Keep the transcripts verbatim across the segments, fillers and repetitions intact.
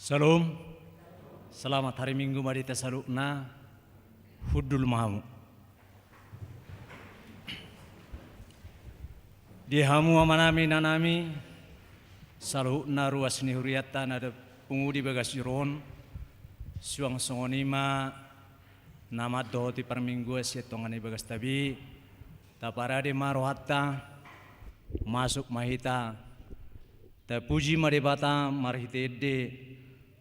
Syalom. Selamat hari Minggu ma di hita saluhutna. Hundul ma hamu. Di hamu amanami, inanami, saluhutna ruas ni hurianta na pungu di bagas joro on, suang songon i ma na mandohoti parmingguan sian tonga ni bagasta be, taparade ma rohanta, masuk ma hita, tapuji ma Debata marhite ende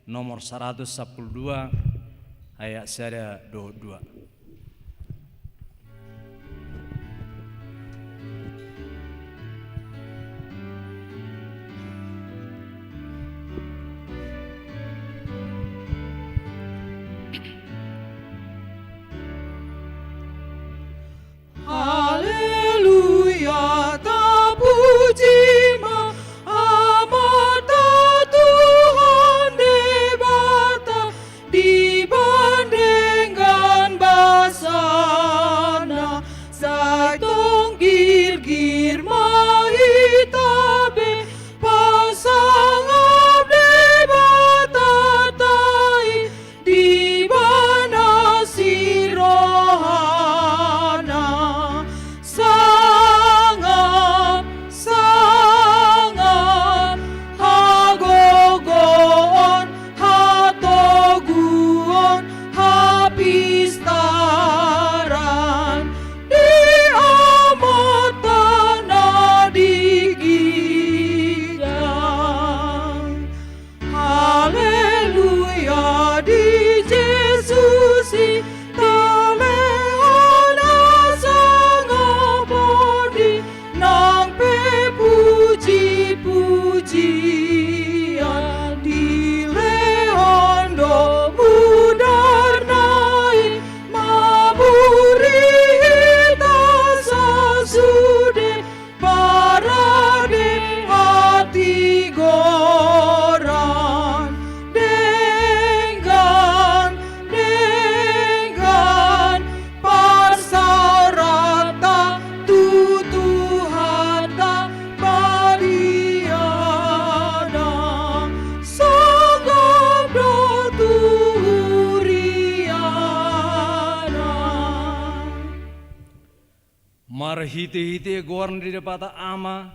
nomor saratus sampulu dua, ayat sada dohot dua. Haleluya, tapuji ma Amanta Tuhan Debata, dibandingkan basana, sai tong girgir ma hita be, pasangap Debata tai, di bana si rohana. Sangap, sangap, hagogoon, hatoguon, hapistaran, di Amanta na di ginjang. Haleluya, di Jesus i talehon hasangapon i, nang pe puji-pujian dilehon do mudarna i, mamuri hita sasude parade hatigoran, denggan, denggan parsaoranta tu Tuhanta padiana, sangap do tu huriana. Marhite-hite goar ni Debata Ama,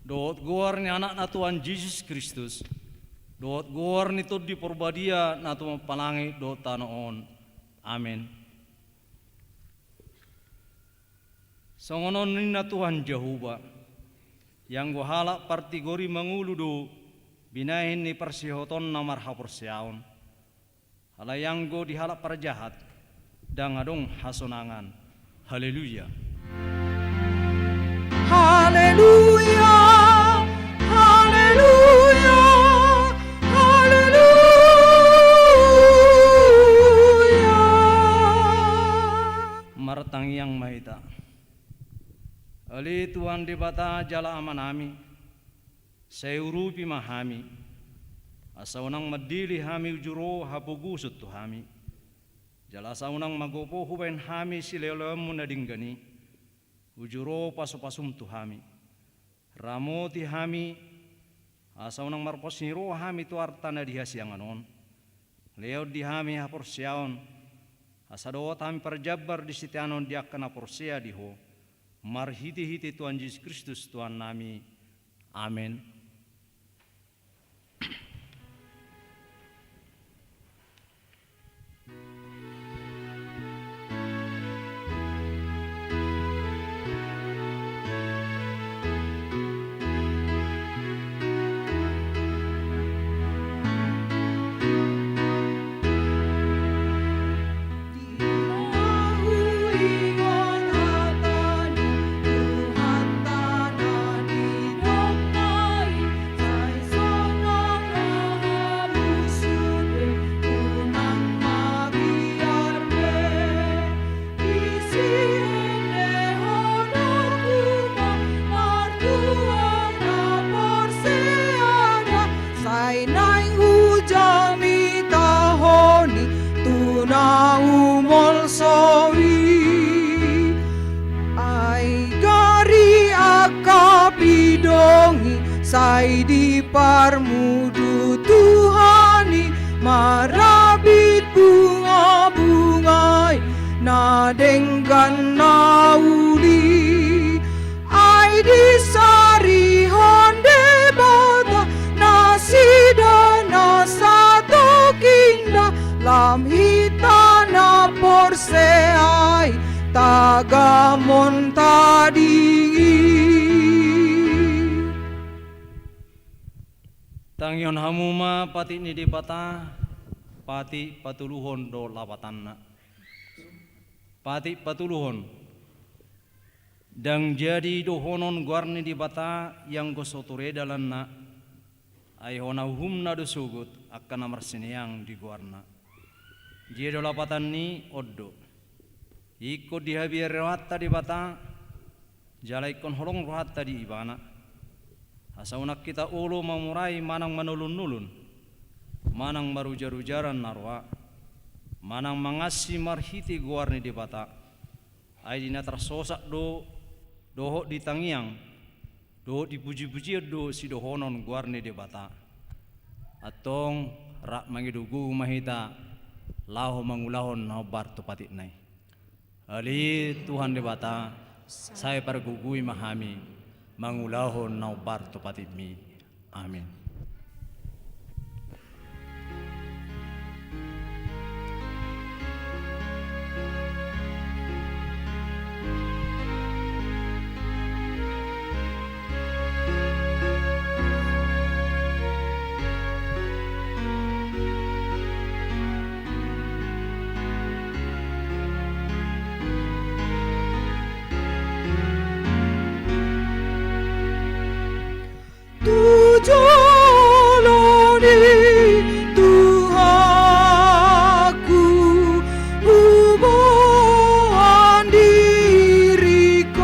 dohot goar ni Anakna Tuhan Jesus Kristus, dohot goar ni Tondi Porbadia na tumompa langit dohot tano on. Amen. Songon on ninna Tuhan Jahowa, ianggo halak partigor i mangolu do binahen ni parsihotonna marhaporseaon. Alai anggo di halak parjahat, ndang adong hasonangan. Haleluya. Haleluya, haleluya, haleluya. Martangiang ma hita. Ale Tuhan Debata jala Amanami, sai urupi ma hami, asa unang mandele hami uju ro hapoguson tu hami, jala asa unang magopo hubahen hami silehonlehonmu na denggan i, uju ro pasupasum tu hami. Ramoti hami, asa unang marpos ni roha hami tu arta na di hasiangan on. Lehon di hami haporseaon, asa dohot hami parjambar di siteanon di angka na porsea di Ho, marhite-hite Tuhan Jesus Kristus Tuhannami. Amen. Sai naeng hujamitahon i tu na humolso i. Ai gari angka pidong i sai diparmudu Tuhan. Gamon tading i. Tangihon hamu ma patik ni Debata, patik patuluhon dohot lapatanna. Patik patuluhon. Ndang jadi dohonon goar ni Debata ianggo so ture dalanna, ai hona uhumna do sogot angka na marsineang di goarna. Dia do lapatan ni on do. Ingkon dihabiari rohanta Debata, jala ingkon holong rohanta di Ibana. Asa unang hita olo mamurai manang manolonnolon, manang marujarujaran na roa, manang mangansi marhite goar ni Debata. Ai di na tarsosak do, dohot di tangiang, dohot di pujipujian do sidohonon goar ni Debata. Antong rap mangido gogo ma hita laho mangulahon na hombar tu patikna i. Ale Tuhan Debata, sai pargogoi ma hami mangulahon na hombar tu patikmi. Amin. Tu jolo ni Tuhanku huboan diringkon,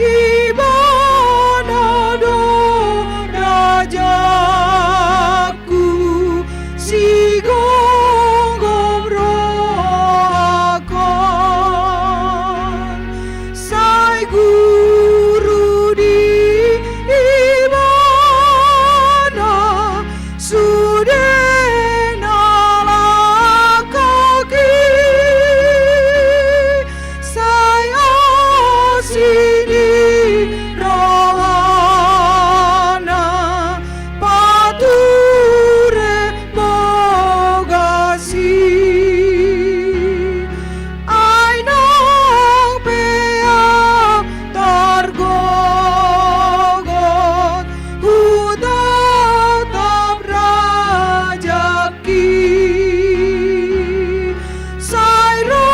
Ibana do raja ku sigomgom rohangkon. Sai guru di Ibana sude na langkok i. Sai asi ni rohana pature bogas i. Ai nang pe ahu targogot, hutatap raja i. Sai ro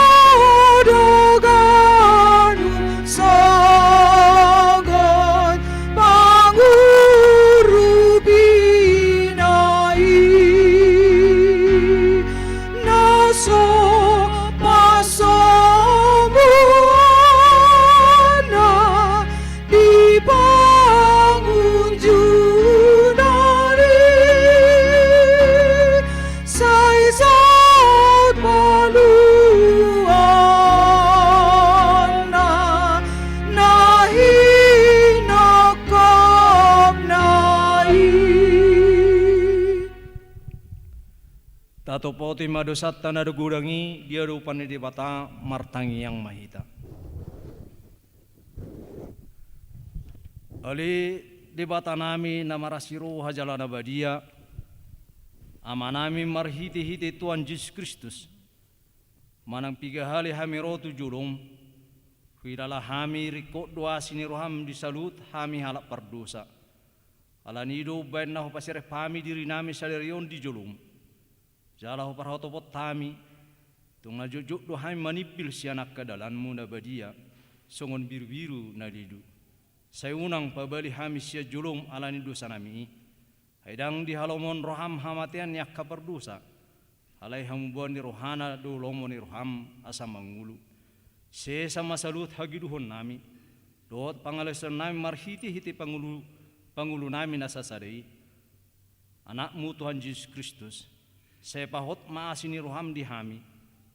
do ganup sogot pangurupina i. Na so pasombuanna di pangunjunan i, sai saut paluaonna na hinongkopna i. Tatopoti ma dosanta na godang i di adopan ni Debata, martangiang ma hita. Ale Debatanami na marasi roha jala na badia, Amanami marhitehite Tuhan Jesus Kristus, manang piga hali hami ro tu jolom, huilala hami ringkot do asi ni roham di saluhut hami halak pardosa. Alani i do umbaen na hupaserep hami dirinami sadari on di jolom, jala huparhotopot hami, tung na jotjot do hami manimbil sian angka dalanmu na badia, songon birubiru na lilu. Sai unang pabali hami sian jolom alani dosanami i. Ai ndang dihalomohon roham hamatean ni angka pardosa, alai hamubaon ni rohana do lomo ni roham asa mangolu. Sesa ma saluhut hagiduhonnami dohot pangalaosionnami marhitehite pangolu, pangolunami na sasada i, Anakmu Tuhan Jesus Kristus. Sai pahot ma asi ni roham di hami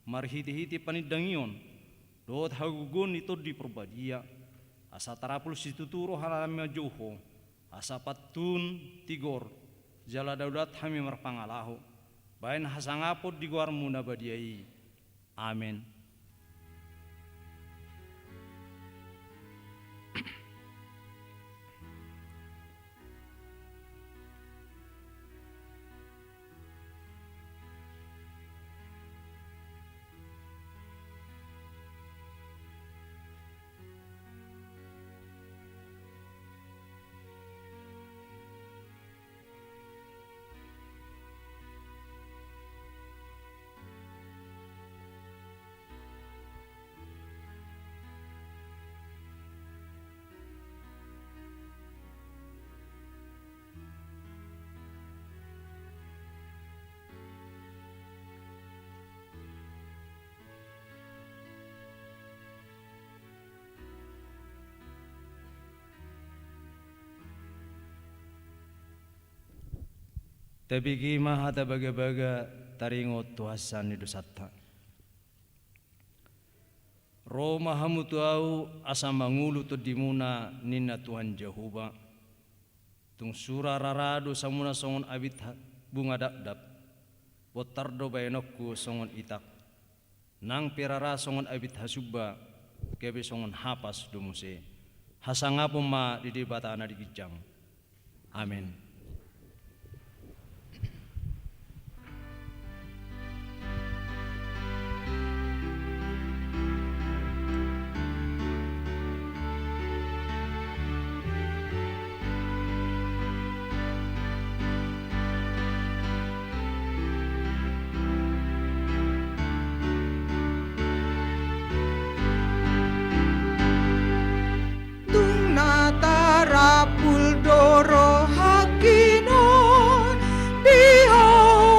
marhitehite panindangion dohot hagogoon ni Tondi Parbadia, asa tarapul situtu rohanami manjou Ho, asa pantun, tigor, jala daulat hami marpangalaho baen hasangapon di goarmu na badia i. Amen. Tabege ma hata bagabaga taringot tu hasesaan ni dosanta. Ro ma hamu tu Ahu asa mangolu tondimuna, ninna Tuhan Jahowa. Tung sura rara dosamuna songon abit ha-, bunga dakdak, bontar do baenonku songon itak. Nang pe rara songon abit hasumba, gabe songon hapas do muse. Hasangapon ma di Debata na di ginjang. Amen. Tung na tarapul do rohangki on, dihaholongi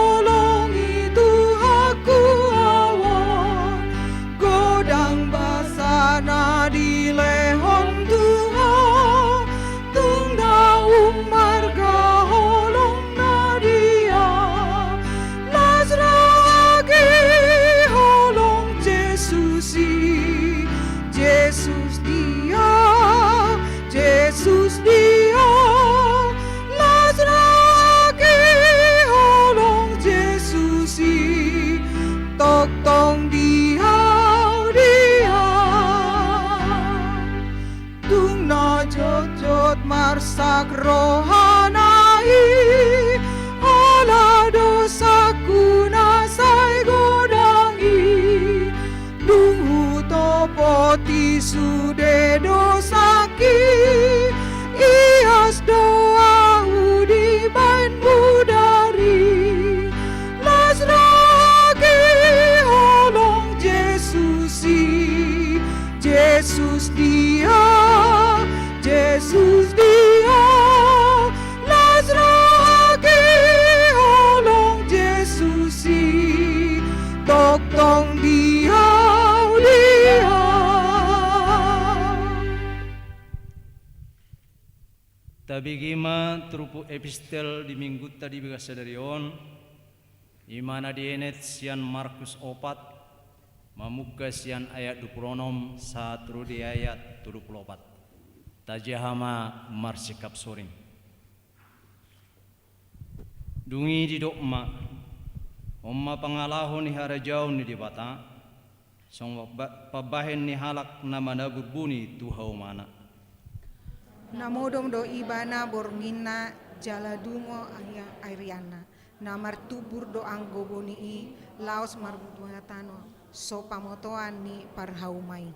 Tuhanku ahu on, godang basa na dilehon Tuhan, tung na ummarga holong na di ahu. Las rohangki holong Jesus i, Jesus di ahu, Jesus di ahu. Las rohangki holong Jesus i, tongtong di ahu, di ahu. Tung na jotjot marsak rohana i, ala dosangku na sai godang i. Dung hutopoti sude dosangki, ias do ahu dibahen mudar i. Las rohangki holong Jesus i, Jesus di ahu, Jesus di ahu. Las rohangki holong Jesus i, tongtong di ahu, di ahu. Tabege ma turpuk epistel di minggunta di bagasan sadari on, i ma na dienet sian Markus opat, mamungka sian ayat dua pulu onom sahat tu di ayat tolu pulu opat. Tajaha ma marsikap soring. Dung i didok ma: On ma pangalaho ni harajaon ni Debata, songon pamba-, pambahen ni halak na manabur boni tu haumana. Na modom do ibana bornginna jala dungo aia-, arianna. Na martubur do anggo boni i laos marbunga tano, so pamotoan ni parhauma i.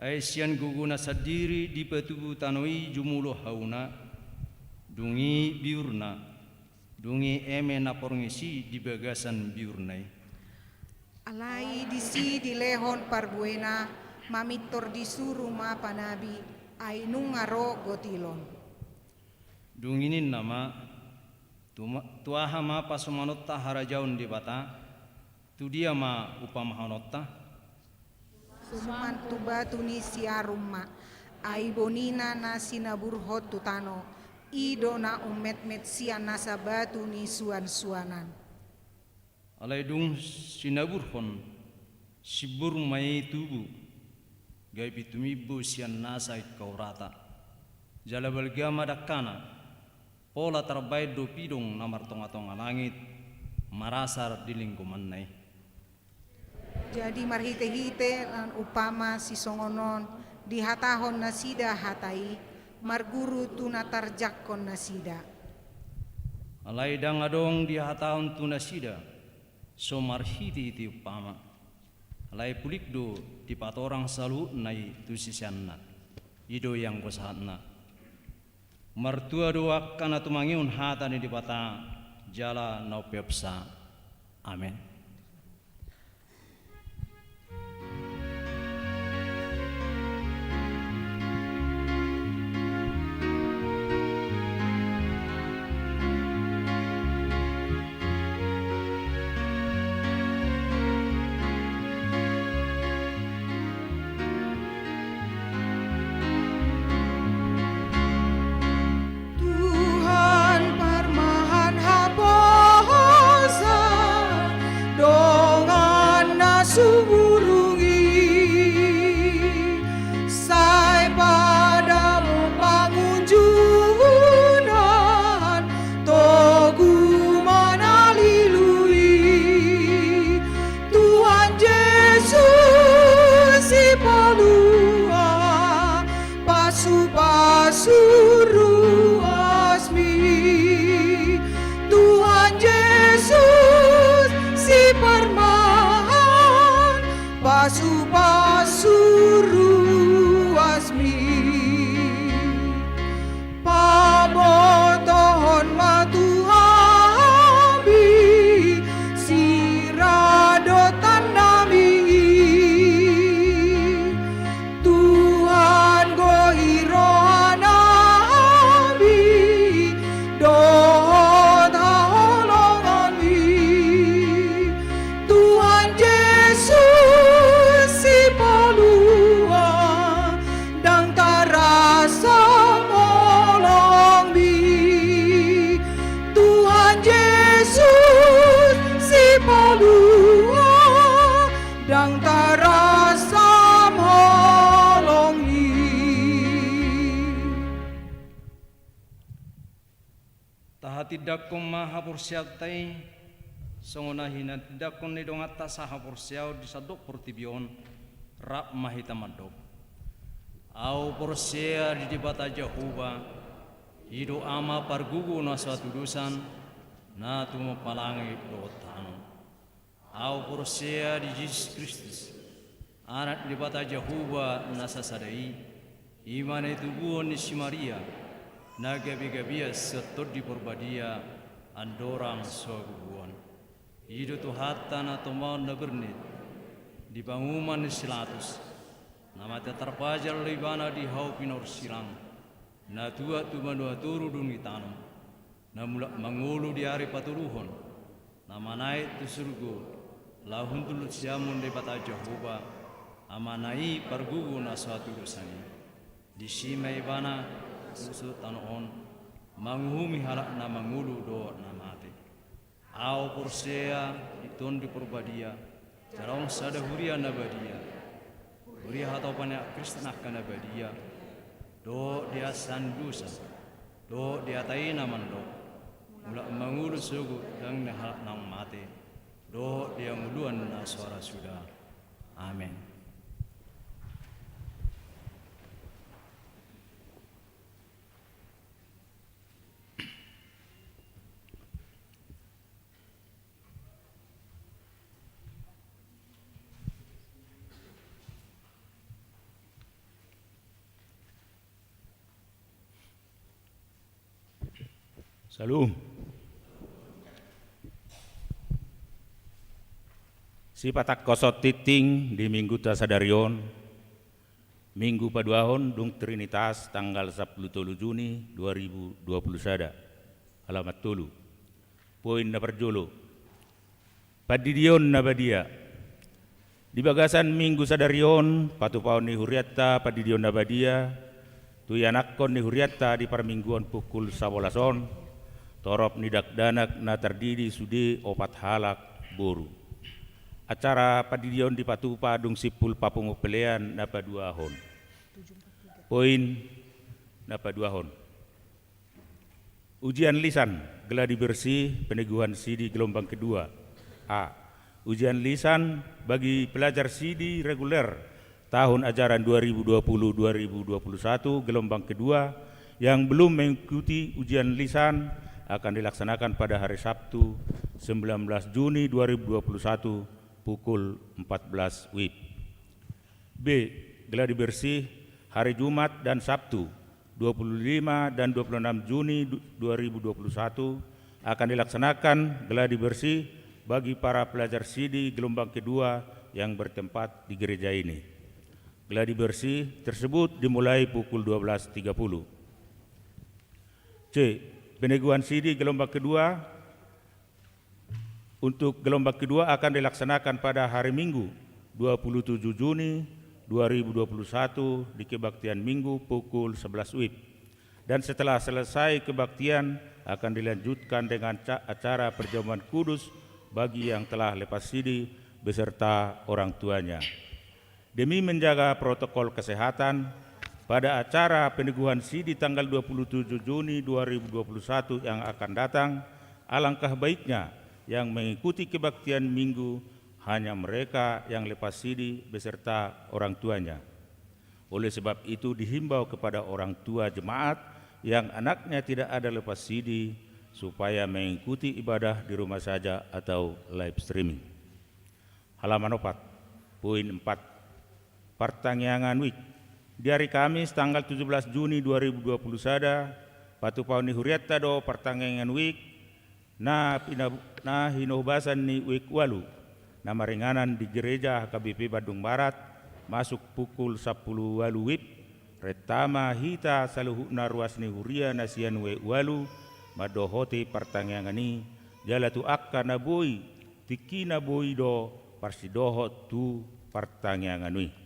Ai sian gogona sandiri dipatubu tano i jumolo hauna, dung i biurna, dung i eme na porngis i di bagasan biurna i. Alai disi dilehon parbuena, mamintor disuru ma panabi, ai nunga ro gotilon. Dung i ninna ma: Tu ma-, tu aha ma pasomanonta harajaon Debata? Tu dia ma umpamahononta? Suman tu batu ni siarum ma, ai bonina na sinaburhon tu tano, i do na ummetmet sian nasa batu ni suansuanan. Alai dung sinaburhon, simbur ma i tubu, gabe tumimbo sian nasa ingkau rata. Jala balga ma dangkana, pola tarbaen do pidong na martongatonga langit, marasar di linggomanna i. Jadi marhitehite na umpama sisongon on dihatahon nasida hata i, marguru tu na tarjangkon nasida. Alai ndang adong dihatahon tu nasida so marhitehite umpama. Alai pulik do dipatorang saluhutna i tu siseanna. I do ianggo sahatna. Martua do angka na tumangihon hata ni Debata jala na umpeopsa. Amen. Tuhan, parmahan Tahatindangkon ma haporseaonta i, songon na hinatindangkon ni donganta sahaporseaon di sandok portibi on, rap ma hita mandok. Ahu porsea di Debata Jahowa, i do Ama pargogo na so hatudosan, na tumompa langit dohot tano. Ahu porsea di Jesus Kristus, Anak ni Debata Jahowa na sasada i, i ma na itubuhon ni si Maria, na gabe-gabean sian Tondi Parbadia, andorang so hagogoon. I do Tuhanta na tomaon na bernit, di panguhuman ni si Latus, na mate tarpajal do ibana di hau pinorsilang, na tuat tu banua toru dung ditanom, na mulak mangolu di ari patoluhon, na manaek tu surgo, laho hundul sian Debata Jahowa, Amana i pargogo na so hatudosan i. Disi ma ibana, suksuk tano on, manguhumi halak na mangolu dohot na mate. Ahu porsea di Tondi Parbadia, jala on sada huria na badia. Huria hatopan ni halak Kristen angka na badia, dohot di hasesaan dosa, dohot di hata i na mandok, mulak mangolu sogot dang ni halak naung mate, dohot di hangoluan na so ra suda. Amen. Salam. Sipatangkoson tingting di Mingguta sadari on, Minggu paduahon dung Trinitas, tanggal sampulu tolu Juni dua ribu dua puluh sada, halaman tolu. Poin na parjolo, pandidion na badia. Di bagasan Minggu sadari on, patupaon ni hurianta pandidion na badia tu ianakhon ni hurianta di parmingguon pukul sabolas on, torop ni dakdanak na tardidi sude opat halak boru. Acara pandidion dipatupa dung simpul papungu pelean na paduahon. Poin na paduahon. Ujian lisan, gladi bersih, peneguhan sidi gelombang kedua. A. Ujian lisan bagi pelajar sidi reguler tahun ajaran dua ribu dua puluh dua ribu dua puluh satu gelombang kedua yang belum mengikuti ujian lisan akan dilaksanakan pada hari Sabtu, sembilan belas Juni dua ribu dua puluh satu, pukul empat belas W I B. B. Gladi bersih hari Jumat dan Sabtu, dua puluh lima dan dua puluh enam Juni du-, dua ribu dua puluh satu, akan dilaksanakan gladi bersih bagi para pelajar sidi gelombang kedua yang bertempat di gereja ini. Gladi bersih tersebut dimulai pukul dua belas tiga puluh. C. Peneguhan sidi gelombang kedua untuk gelombang kedua akan dilaksanakan pada hari Minggu, dua puluh tujuh Juni dua ribu dua puluh satu, di kebaktian Minggu pukul sebelas W I B. Dan setelah selesai kebaktian, akan dilanjutkan dengan ca-, acara perjamuan kudus bagi yang telah lepas sidi beserta orang tuanya. Demi menjaga protokol kesehatan, pada acara peneguhan sidi tanggal dua puluh tujuh Juni dua ribu dua puluh satu yang akan datang, alangkah baiknya yang mengikuti kebaktian Minggu hanya mereka yang lepas sidi beserta orang tuanya. Oleh sebab itu, dihimbau kepada orang tua jemaat yang anaknya tidak ada lepas sidi supaya mengikuti ibadah di rumah saja atau live streaming. Halaman opat. Poin empat. Partangiangan Week. Di hari Kamis, tanggal tujuh belas Juni dua ribu dua puluh sada, patupaon ni hurianta do Partangiangan Week na pina-, na hinobasan ni Week ualu, na maringanan di Gereja H K B P Bandung Barat, masuk pukul sampulu ualu W I B. Renta ma hita saluhutna ruas ni huria na sian Week ualu, mandohoti partangiangan i, jala tu angka na boi, tingki na boi do parsidohot tu partangiangan i.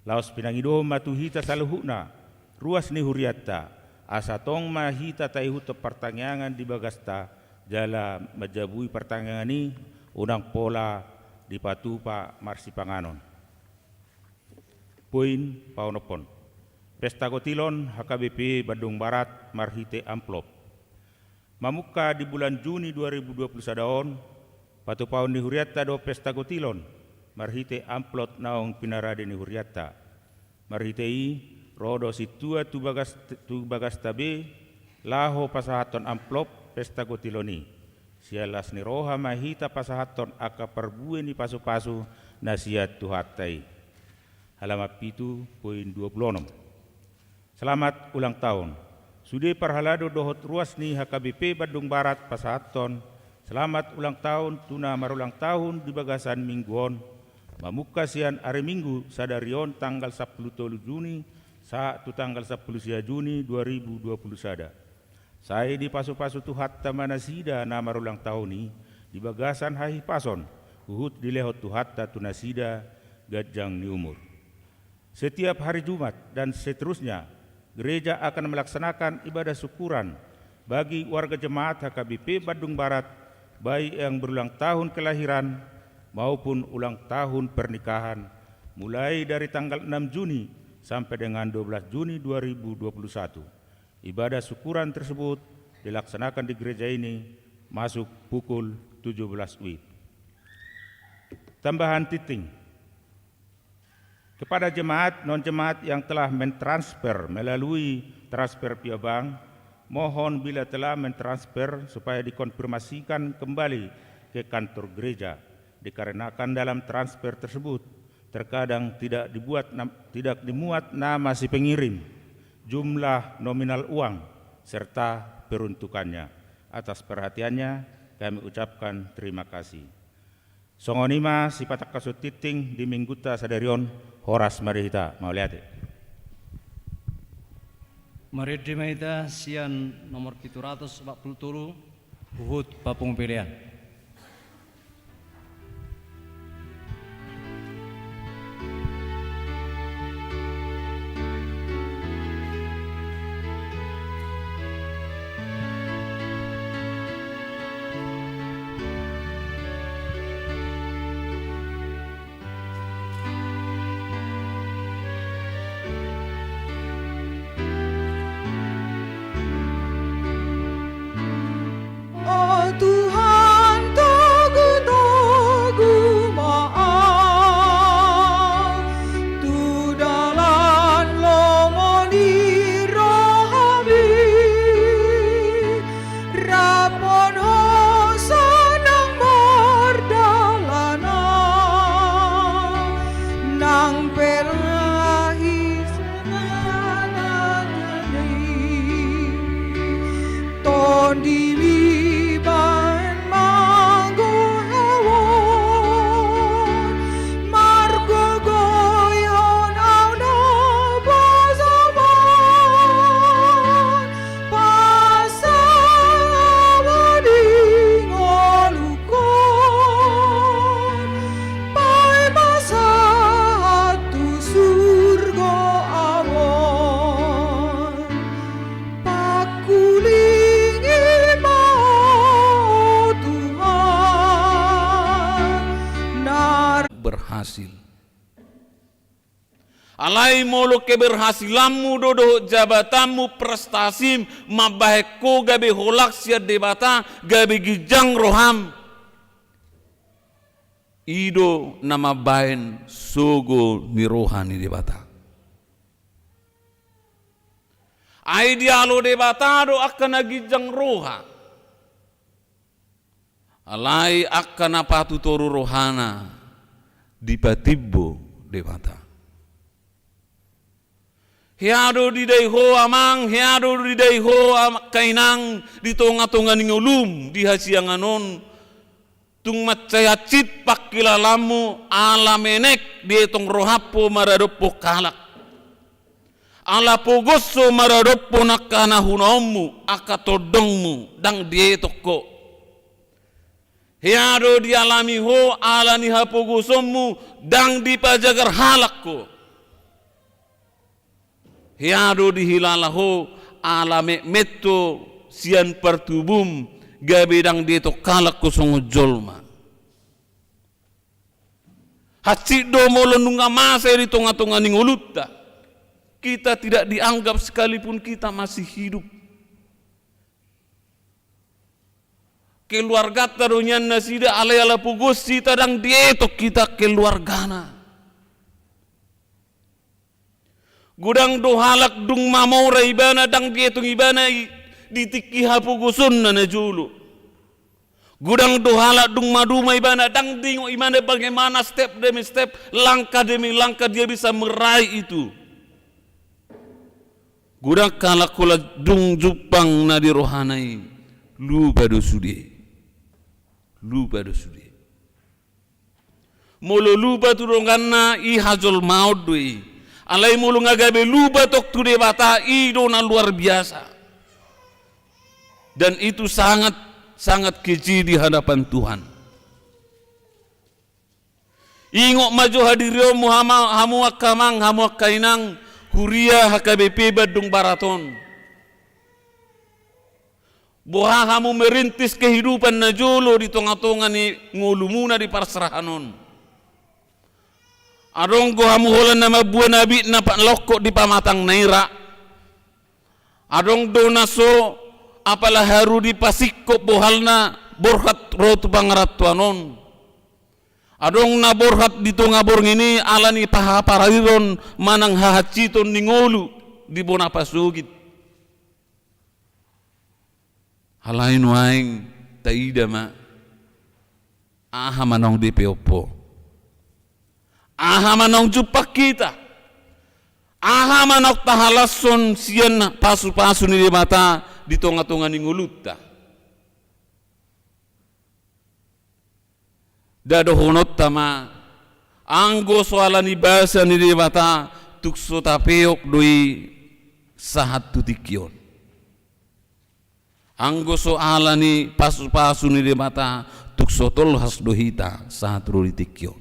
Laos pinangidohon ma tu hita saluhutna, ruas ni hurianta, asa tong ma hita taihuthon partangiangan di bagasta, jala manjabui partangiangan i, unang pola dipatupa marsipanganon. Poin paonomhon. Pesta Gotilon H K B P Bandung Barat marhite amplop. Mamungka di bulan Juni dua ribu dua puluh sada on, patupaon ni hurianta do pesta gotilon, marhite amplop naung pinarade ni hurianta. Marhite i, ro do sintua tu bagas, tu bagasta be, laho pasahathon amplop pesta gotilon i. Sian las ni roha ma hita pasahathon angka parbue ni pasupasu na sian Tuhanta i. Halaman pitu, poin dua puluh onom. Selamat ulang tahun. Sude parhalado dohot ruas ni H K B P Bandung Barat pasahathon selamat ulang tahun tu na marulang tahun di bagasan minggu on, mamungka sian ari Minggu sadari on tanggal sampulu tolu Juni sahat tu tanggal sampulu sia Juni dua ribu dua puluh sada. Sai dipasupasu Tuhanta ma nasida na marulang tahun i di bagasan hahipason, huhut dilehon Tuhanta tu nasida ganjang ni umur. Setiap hari Jumat dan seterusnya, gereja akan melaksanakan ibadah syukuran bagi warga jemaat H K B P Bandung Barat, baik yang berulang tahun kelahiran maupun ulang tahun pernikahan, mulai dari tanggal enam Juni sampai dengan dua belas Juni dua ribu dua puluh satu. Ibadah syukuran tersebut dilaksanakan di gereja ini masuk pukul tujuh belas W I B. Tambahan tinting. Kepada jemaat, non-jemaat yang telah mentransfer melalui transfer via bank, mohon bila telah mentransfer supaya dikonfirmasikan kembali ke kantor gereja, dikarenakan dalam transfer tersebut terkadang tidak dibuat nam-, tidak dimuat nama si pengirim, jumlah nominal uang, serta peruntukannya. Atas perhatiannya, kami ucapkan terima kasih. Songon i ma sipatangkashon tinting di Minggunta sadari on. Horas ma di hita, mauliate. Marende ma hita sian nomor pitu ratus opat pulu tolu, huhut papungu pelean. O Tuhan, togu-togu ma au tu dalan lomo ni rohaMi. Rap on hosa nang mardalanan, nang perahi sanana jadi TondiMi baen manggohon, margogoihon au na pasahathon. Pasahat di ngolungkon, paima sahat tu surgo au on. Pangkulingi ma, o Tuhan, na berhasil. Alai molo keberhasilanmu do dohot jabatanmu, prestasim, mambahen ho gabe holan sian Debata, gabe ginjang roham, i do na mambahen sogo ni roha ni Debata. Ai dialo Debata do angka na ginjang roha. Alai angka na patutoru rohana dipatimbo Debata. Hea do didai ho amang, hea do didai ho angka inang, di tonga-tonga ni ngolum di hasiangan on, tung mansai hansit pangkilalanmu, ala menek dietong roham ho maradophon halak. Ala pogos ho maradophon angka na unaonmu, angka tondongmu, ndang dietong ho. Hea do dialami ho ala ni hapogosonmu, ndang dipajagar halak ho. Hea do dihilala ho ala metmet ho sian partubum, gabe ndang dietong halak ho songon jolma. Hansit do molo nunga masa i di tonga-tonga ni ngolunta, kita tidak dianggap sekalipun kita masih hidup. Keluarganta do nian nasida, alai ala pogos hita ndang dietong hita keluargana. Godang do halak dung mamora ibana, ndang dietong ibana i, di tingki hapogosonna na jolo. Godang do halak dung maduma ibana, ndang diingot ibana bagaimana step demi step, langkah demi langkah dia bisa meraih itu. Godang halak holan dung jumpang na di rohana i, lupa do sude. Lupa do sude. Molo lupa tu donganna, i hajolmaon do i. Alai molo nga gabe lupa tong tu Debata, i do na luar biasa. Dan itu sangat, sangat keji di hadapan Tuhan. Ingot ma jo hadirionmu hama-, hamu angka amang, hamu angka inang, huria H K B P Bandung Barat on. Boha hamu merintis kehidupan na jolo di tonga-tonga ni ngolumuna di parserahan on. Adong do hamu holan na mambuan abit na pa-, lokok di pamatang na ira. Adong do na so apala haru dipasingkop bohalna borhat ro tu pangarantoan on. Adong na borhat di tonga borngin i ala ni pahaparariron manang hahansiton ni ngolu di bona pasogit. Alai nuaeng taida ma, aha ma naung dipeop ho? Aha ma naung jumpang hita? Aha ma naung tahalashon sian pasu-pasu ni Debata di tonga-tonga ni ngolunta? Nda dohononta ma, anggo so ala ni basa ni Debata, tung so tapeop do i sahat tu tingki on. Anggo so ala ni pasu-pasu ni Debata, tung so tolhas do hita sahat ro di tingki on.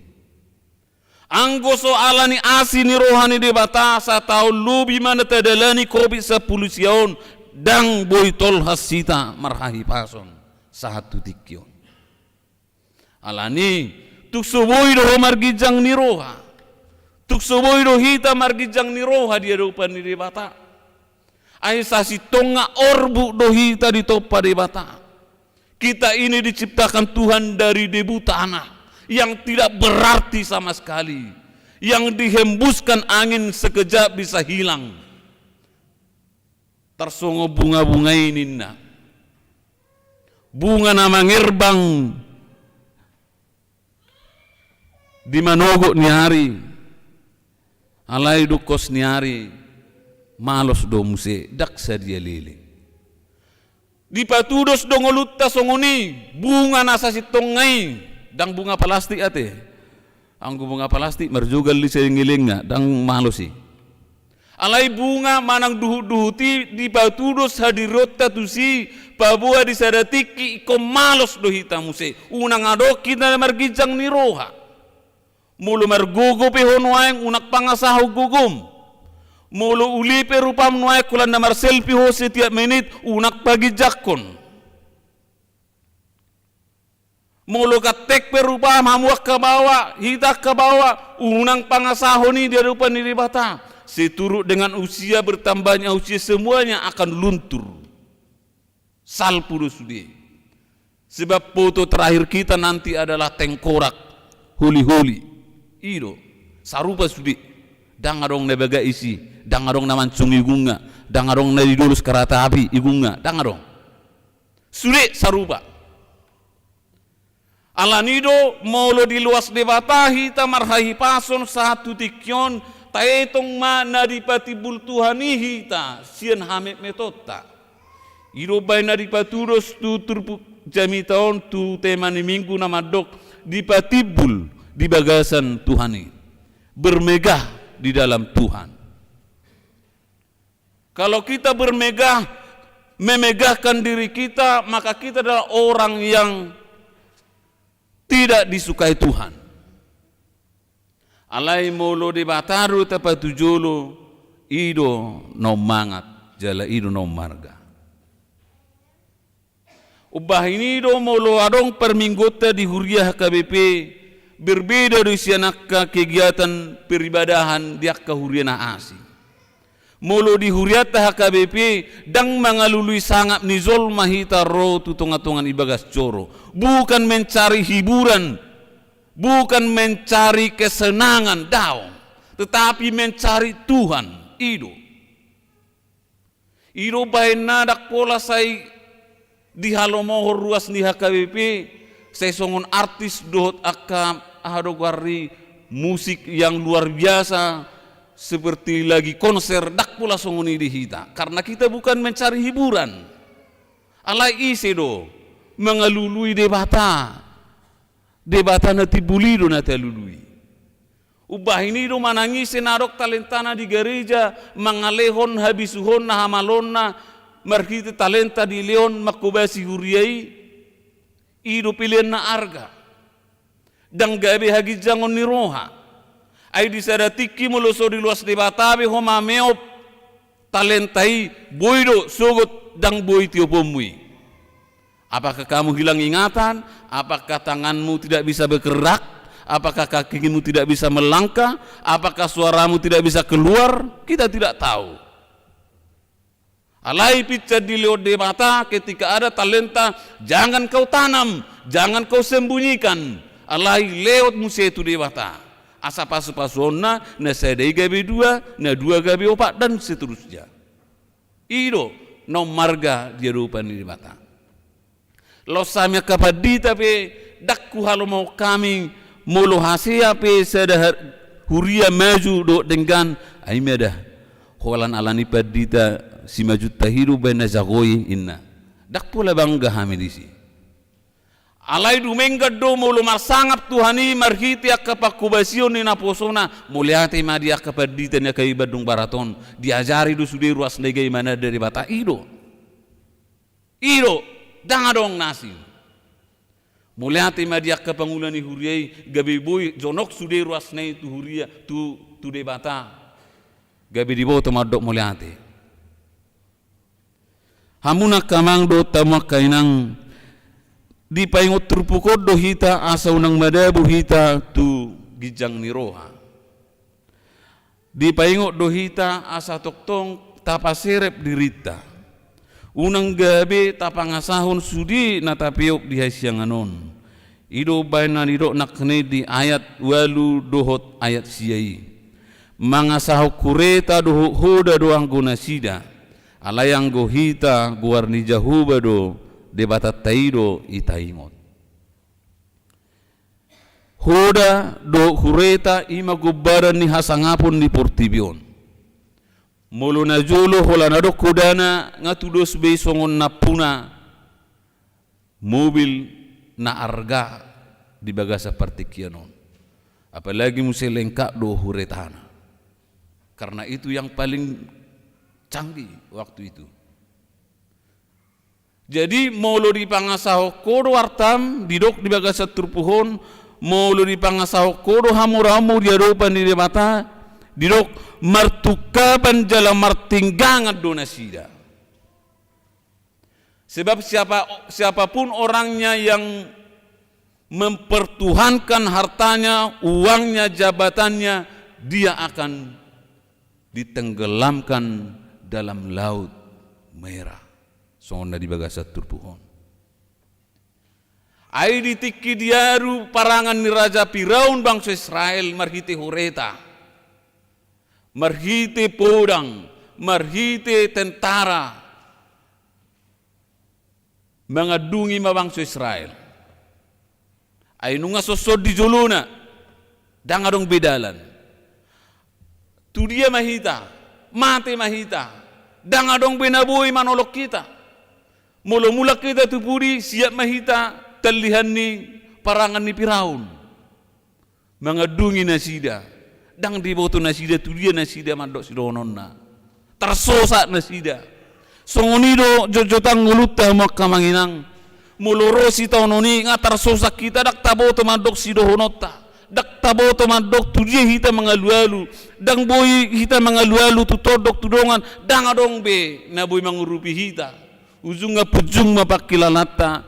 Anggo so ala ni asi ni roha ni Debata, sataon lobi ma na tadalani covid sampulu sia on, ndang boi tolhas hita marhahipason sahat tu tingki on. Alani, tung so boi do ho marginjang ni roha. Tung so boi do hita marginjang ni roha di adopan ni Debata. Ai sasintongna orbuk do hita ditompa Debata. Kita ini diciptakan Tuhan dari debu tanah yang tidak berarti sama sekali, yang dihembuskan angin sekejap bisa hilang. Tarsongon bunga-bunga i ninna. Bunga na mangerbang di manogot ni ari, alai dung hos ni ari, malos do muse, ndang sadia leleng. Dipatudos do ngolunta songon i, bunga na sasintongna i, ndang bunga palastik ate. Anggo bunga palastik, marjogal i saingelenga, ndang malos i. Alai bunga manang duhut-duhut i dipatudos hadirionta tusi, paboa di sada tingki ingkon malos do hita muse. Unang adong hita na marginjang ni roha. Molo margogo pe ho nuaeng, unang pangasahon gogom. Molo uli pe rupam nuaeng, holan na marselfie ho setiap menit, unang paginjangkon. Molo ganteng pe rupam, hamu angka baoa, hita angka baoa, unang pangasahon i di adopan ni Debata. Seturut dengan usia, bertambahnya usia, semuanya akan luntur. Salpu do sude. Sebab foto terakhir kita nanti adalah tengkorak, holi-holi. I do, sarupa sude. Ndang adong na bagak isi, ndang adong na mancung igunga, ndang adong na didolos kereta api igunga, ndang adong. Sude sarupa. Alani do, molo diloas Debata hita marhahipason sahat tu tingki on, taetong ma na dipatimbul Tuhan i hita sian hametmetonta. I do umbahen na dipatudos tu turpuk jamita on tu tema ni minggu na mandok dipatimbul di bagasan Tuhan i. Bermegah di dalam Tuhan. Kalau kita bermegah, memegahkan diri kita, maka kita adalah orang yang tidak disukai Tuhan. Alai molo Debata do tapatujolo, i do na ummangat, jala i do na ummarga. Umbahen i do molo adong parmingguonta di huria H K B P, berbeda do sian angka kegiatan peribadahan di angka huria na asing. Molo di hurianta H K B P, ndang mangalului sangap ni jolma hita ro tu tonga-tonga ni bagas joro. Bukan mencari hiburan, bukan mencari kesenangan, daong. Tetapi mencari Tuhan, i do. I do bahenna ndang pola sai dihalomohon ruas ni H K B P, sai songon artis dohot angka aha do goar ni musik yang luar biasa, seperti lagi konser, ndang pola songon i di hita. Karena kita bukan mencari hiburan. Alai ise do mangalului Debata? Debata na timbul i do na talului. Umbahen i do manang ise na adong talentana di gareja, mangalehon habisuhonna, hamalonna, marhite talenta dilehon mangkobasi huria i, i do pelean na arga. Ndang gabe haginjangon ni roha. Ai di sada tingki molo so diloas Debata be ho mameop talenta i, boi do sogot ndang boi tioponmu i. Apakah kamu hilang ingatan? Apakah tanganmu tidak bisa bergerak? Apakah kakimu tidak bisa melangkah? Apakah suaramu tidak bisa keluar? Kita tidak tahu. Alai pinsan dilehon Debata, ketika ada talenta, jangan kau tanam, jangan kau sembunyikan. Alai lehon muse tu Debata. Asa pasu-pasuonna, na sada i gabe dua, na dua gabe opat, dan seterusnya. I do na ummarga di adopan ni Debata. Laos hami angka pandita pe, ndang huhalomohon hami molo hasea pe sada har-, huria maju dohot denggan, ai ma da. Holan ala ni pandita simajunta i do umbahen na jago i, inna. Ndang pola bangga hami disi. Alai dumenggan do molo marsangap Tuhan i marhite angka pangkobasion ni naposona, mauliate ma di angka pandita ni angka i Bandung Barat on, diajari do sude ruas na i gabe mananda Debata, i do. I do, ndang adong na asing. Mauliate ma di angka pangula ni huria i, gabe boi jonok sude ruas na i tu huria, tu, tu Debata. Gabe diboto mandok mauliate. Hamu angka amang dohot hamu angka inang, dipaingot turpuk on do hita asa unang madabu hita tu ginjang ni roha. Dipaingot do hita asa tongtong tapaserep dirinta. Unang gabe tapangasahon sude na tapeop di hasiangan on. I do umbahen na nidok nangkin i di ayat ualu dohot ayat sia i. Mangasahon hureta dohot hoda do anggo nasida. Alai anggo hita, goar ni Jahowa do Debatanta i do i taingot. Hoda dohot hureta i ma gombaran ni hasangapon ni portibi on. Molo najolo holan adong hodana nga tudos be i songon nampuna mobil na arga di bagasan partingkian on. Apalagi muse lengkap do huretana. Karena itu yang paling canggih waktu itu. Jadi, molo dipangasahon ho do artam, didok di bagasan turpuk on, molo dipangasahon ho do hamoraonmu di adopan ni Debata, didok martungkapan jala martinggangan do nasida. Sebab siapa, siapapun orangnya yang mempertuhankan hartanya, uangnya, jabatannya, dia akan ditenggelamkan dalam Laut Merah. Songon na di bagasan turpuk on. Ai di tingki diadu parangan ni Raja Firaun bangso Israel marhite hureta, marhite podang, marhite tentara, mangandungi ma bangso Israel. Ai nunga songon di jolona, ndang adong be dalan. Tu dia ma hita, mate ma hita, ndang adong be na boi manolong hita. Molo mulak hita tu pudi, siap ma hita tallihan ni parangan ni Firaun. Mangandungi nasida, ndang diboto nasida tu dia nasida mandok sidohononna. Tarsosak nasida. Songon i do jotjotang ngolunta hamu angka amang inang. Molo ro sitaonon i nga tarsosak hita, ndang taboto mandok sidohononta. Ndang taboto mandok tu dia hita mangalualu. Ndang boi hita mangalualu tu tondok tu dongan. Ndang adong be na boi mangurupi hita. Ujungna punjung ma pangkilalanta,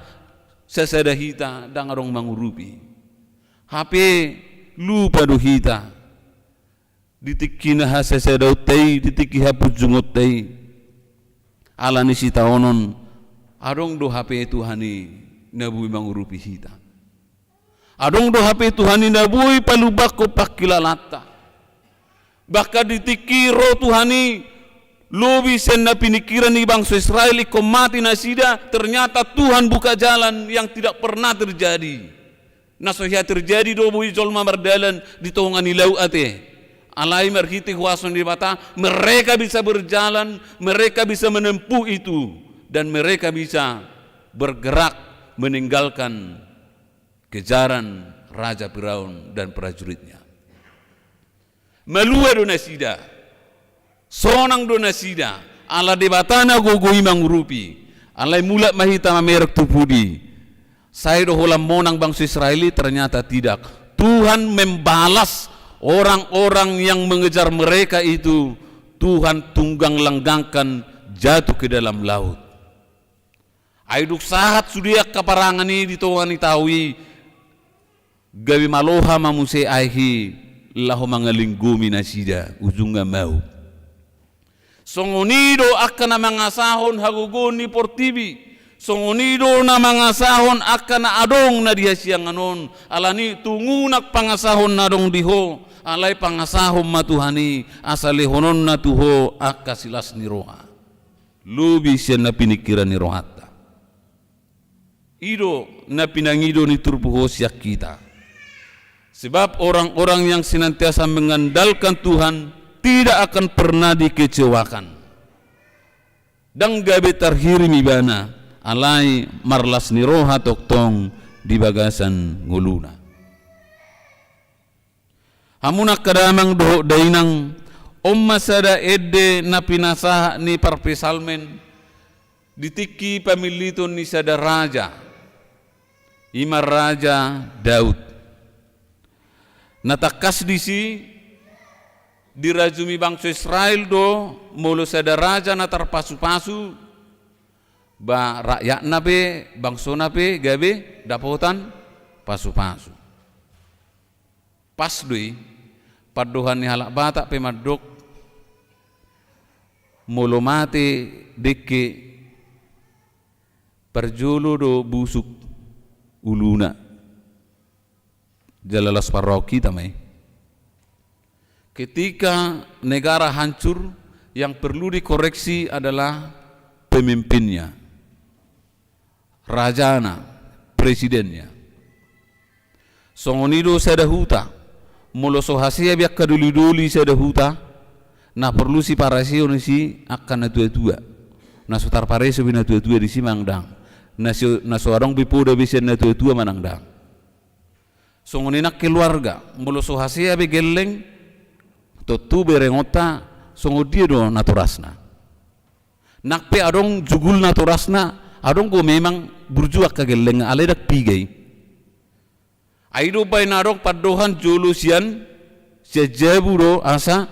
sasada hita ndang adong mangurupi. Hape lupa do hita. Di tingki na hasasadaonta i, di tingki hapunjungonta i, ala ni sitaonon, adong do hape Tuhan i na boi mangurupi hita. Adong do hape Tuhan i na boi palumbangkon pangkilalanta. Bahkan di tingki ro Tuhan i, lobi sian na piningkiran ni bangso Israel, ingkon mate nasida, ternyata Tuhan buka jalan yang tidak pernah terjadi. Na so hea terjadi do boi jolma mardalan di tonga ni laut ate. Alai marhite huaso ni Debata, mereka bisa berjalan, mereka bisa menempuh itu, dan mereka bisa bergerak meninggalkan kejaran Raja Firaun dan prajuritnya. Malua do nasida, sonang do nasida, ala Debata na gogo i mangurupi. Alai mulak ma hita mamereng tu pudi. Sai do holan monang bangso Israel i? Ternyata tidak. Tuhan membalas orang-orang yang mengejar mereka itu, Tuhan tunggang langgangkan jatuh ke dalam laut. Ai dung sahat sude angka parangan i di tonga ni tao i, gabe maloha ma muse aek i laho mangalinggomi nasida, ujungna maup. Songon i do angka na mangasahon hagogoon ni portibi. Songon i do na mangasahon angka na adong na di hasiangan on. Alani i, tungu nang pangasahon na adong di ho, alai pangasahon ma Tuhan i, asa lehononna tu ho angka silas ni roha. Lobi sian na piningkiran ni rohanta. I do na pinangido ni turpuk on sian hita. Sebab orang-orang yang senantiasa mengandalkan Tuhan tidak akan pernah dikecewakan. Ndang gabe tarhirim ibana, alai marlas ni roha tongtong di bagasan ngoluna. Hamu angka damang dohot dainang, on ma sada ende na pinasahat ni parpsalmen di tingki pamilliton ni sada raja, i ma Raja Daud. Na tangkas disi, dirajumi bangso Israel do molo sada raja na tarpasupasu, ba rakyatna pe, bangsona pe gabe dapotan pasupasu. Pas do i, pandohan ni halak Batak pe mandok, molo mate dengke, parjolo do busuk uluna. Jala laos parrohahon hita ma i. Ketika negara hancur, yang perlu dikoreksi adalah pemimpinnya. Rajana, presidennya. Songon i do sada huta, molo so hasea be angka dolidoli sada huta, na porlu sipareseon disi angka natuatua. Na so tarpareso be natuatua disi manang ndang. Na so, na so adong be poda be sian natuatua manang ndang. Songon i nang keluarga, molo so hasea be gelleng, tontu berengonta songon dia do natorasna. Nang pe adong jugul natorasna, adong do memang burju angka gelleng, alai ndang piga i. Ai do umbahen adong pandohan jolo sian, sian jabu do asa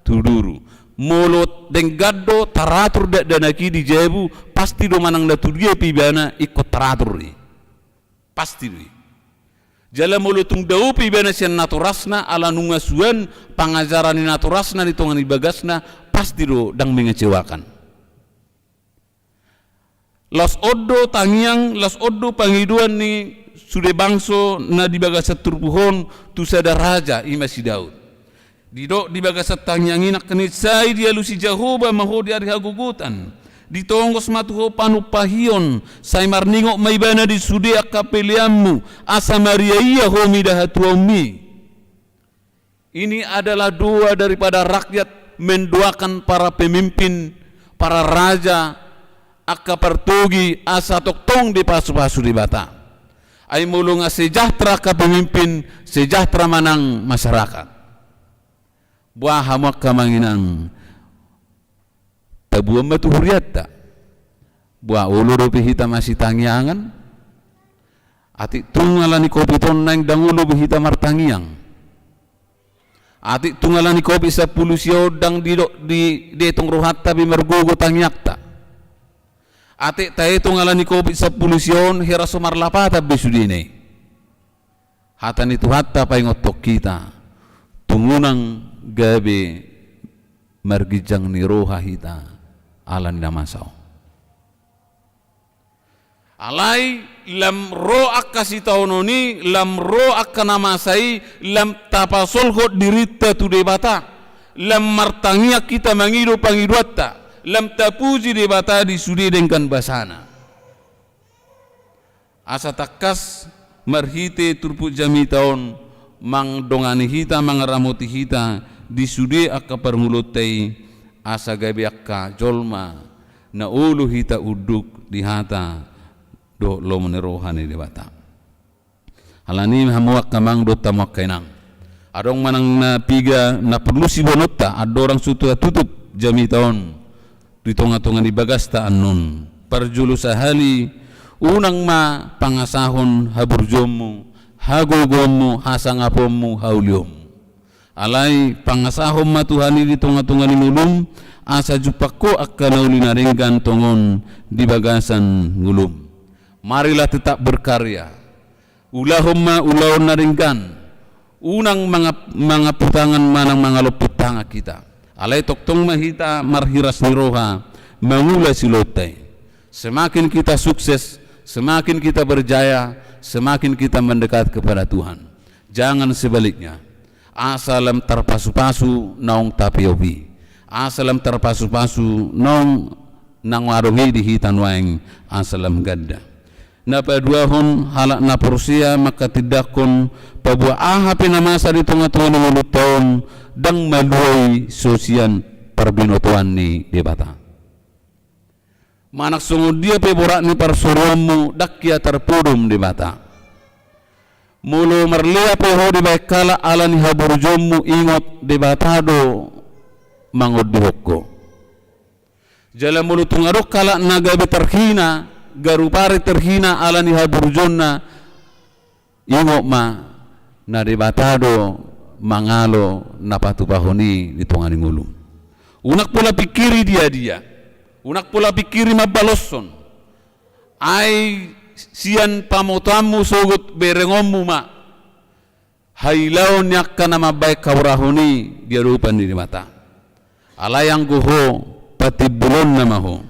tu duru. Molo denggan do taratur dakdanak i di jabu, pasti do manang na tu dia pe ibana ingkon taratur i. Pasti do i. Jala molo tung dao pe ibana sian natorasna, ala nunga suan pangajaran ni natorasna di tonga ni bagasna, pasti do ndang mengecewakan. Laos on do tangiang, laos on do pangidoan ni sude bangso na di bagasan turpuk on tu sada raja, i ma si Daud. Didok di bagasan tangiang i nangkin, sai dialusi Jahowa ma ho di ari hagogotan. Ditongos ma tu ho panumpahion, sai marningot ma ibana di sude angka peleanmu, asa mariaia ho mida hatuaonmi. Ini adalah doa daripada rakyat mendoakan para pemimpin, para raja, angka partogi asa tongtong dipasupasu Debata. Ai molo nga sejahtera angka pemimpin, sejahtera manang masyarakat. Boha hamu angka amang inang, tabuan ma tu hurianta. Boha olo dope hita masitangiangan? Atik tung ala ni Covid on naeng ndang olo be hita martangiang. Atik tung ala ni Covid sampulu sia on ndang didok di, dietong rohanta be margogo tangiangta. Atik taetong ala ni Covid sampulu sia on hera so marlapatan be sudena i. Hata ni Tuhanta paingothon hita, tungu nang gabe marginjang ni roha hita ala ni na masa on. Alai lam ro angka sitaonon i, lam ro angka na masa i, lam tapasolhot dirinta tu Debata, lam martangiang hita mangido pangidoanta, lam tapuji Debata di sude denggan basana. Asa tangkas marhite turpuk jamita on mangdongani hita, mangaramoti hita di sude angka parngoluonta i, asa gabe angka jolma na olo hita unduk di hata dohot lomo ni roha ni Debata. Alani i hamu angka amang dohot hamu angka inang, adong manang na piga na porlu siboanonta andorang so tung tutup jamita on di tongatonga ni bagasta annon. Parjolo sahali, unang ma pangasahon haburjuonmu, hagogoonmu, hasangaponmu, haulionmu. Alai pangasahon ma Tuhan i di tongatonga ni ngolum, asa jumpang ho angka na uli na denggan tongon di bagasan ngolum. Marilah tetap berkarya. Ulahon ma ulaon na denggan. Unang mangap-, mangampu tangan manang mangalomput tangan hita. Alai tongtong ma hita marhiras ni roha mangula siulaonta i. Semakin kita sukses, semakin kita berjaya, semakin kita mendekat kepada Tuhan. Jangan sebaliknya. Asa lam tarpasupasu naung tapeop i. Asa lam tarpasupasu naung, naung adong i di hita nuaeng, asa lam ganda. Na paduahon, halak na porsea mangkatindangkon paboa aha pe na masa di tongatonga ni ngolunta on, ndang malua i so sian parbinotoan ni Debata. Manang songon dia pe borat ni parsuruonmu, ndang hea tarpodom Debata. Molo marlea pe ho dibahen halak ala ni haburjuonmu, ingot Debata do mangondihon ho. Jala molo tung adong halak na gabe tarhina, garup ari tarhina ala ni haburjuonna, ingot ma, na Debata do mangalo na patupahon i di tonga ni ngolum. Unang pola pingkiri diadia. Unang pola pingkiri mambaloshon. Ai sian pamotoanmu sogot berengonmu ma hailaon ni angka na mambahen haurahon i di adopan ni Debata. Alai anggo ho, patimbulonna ma ho.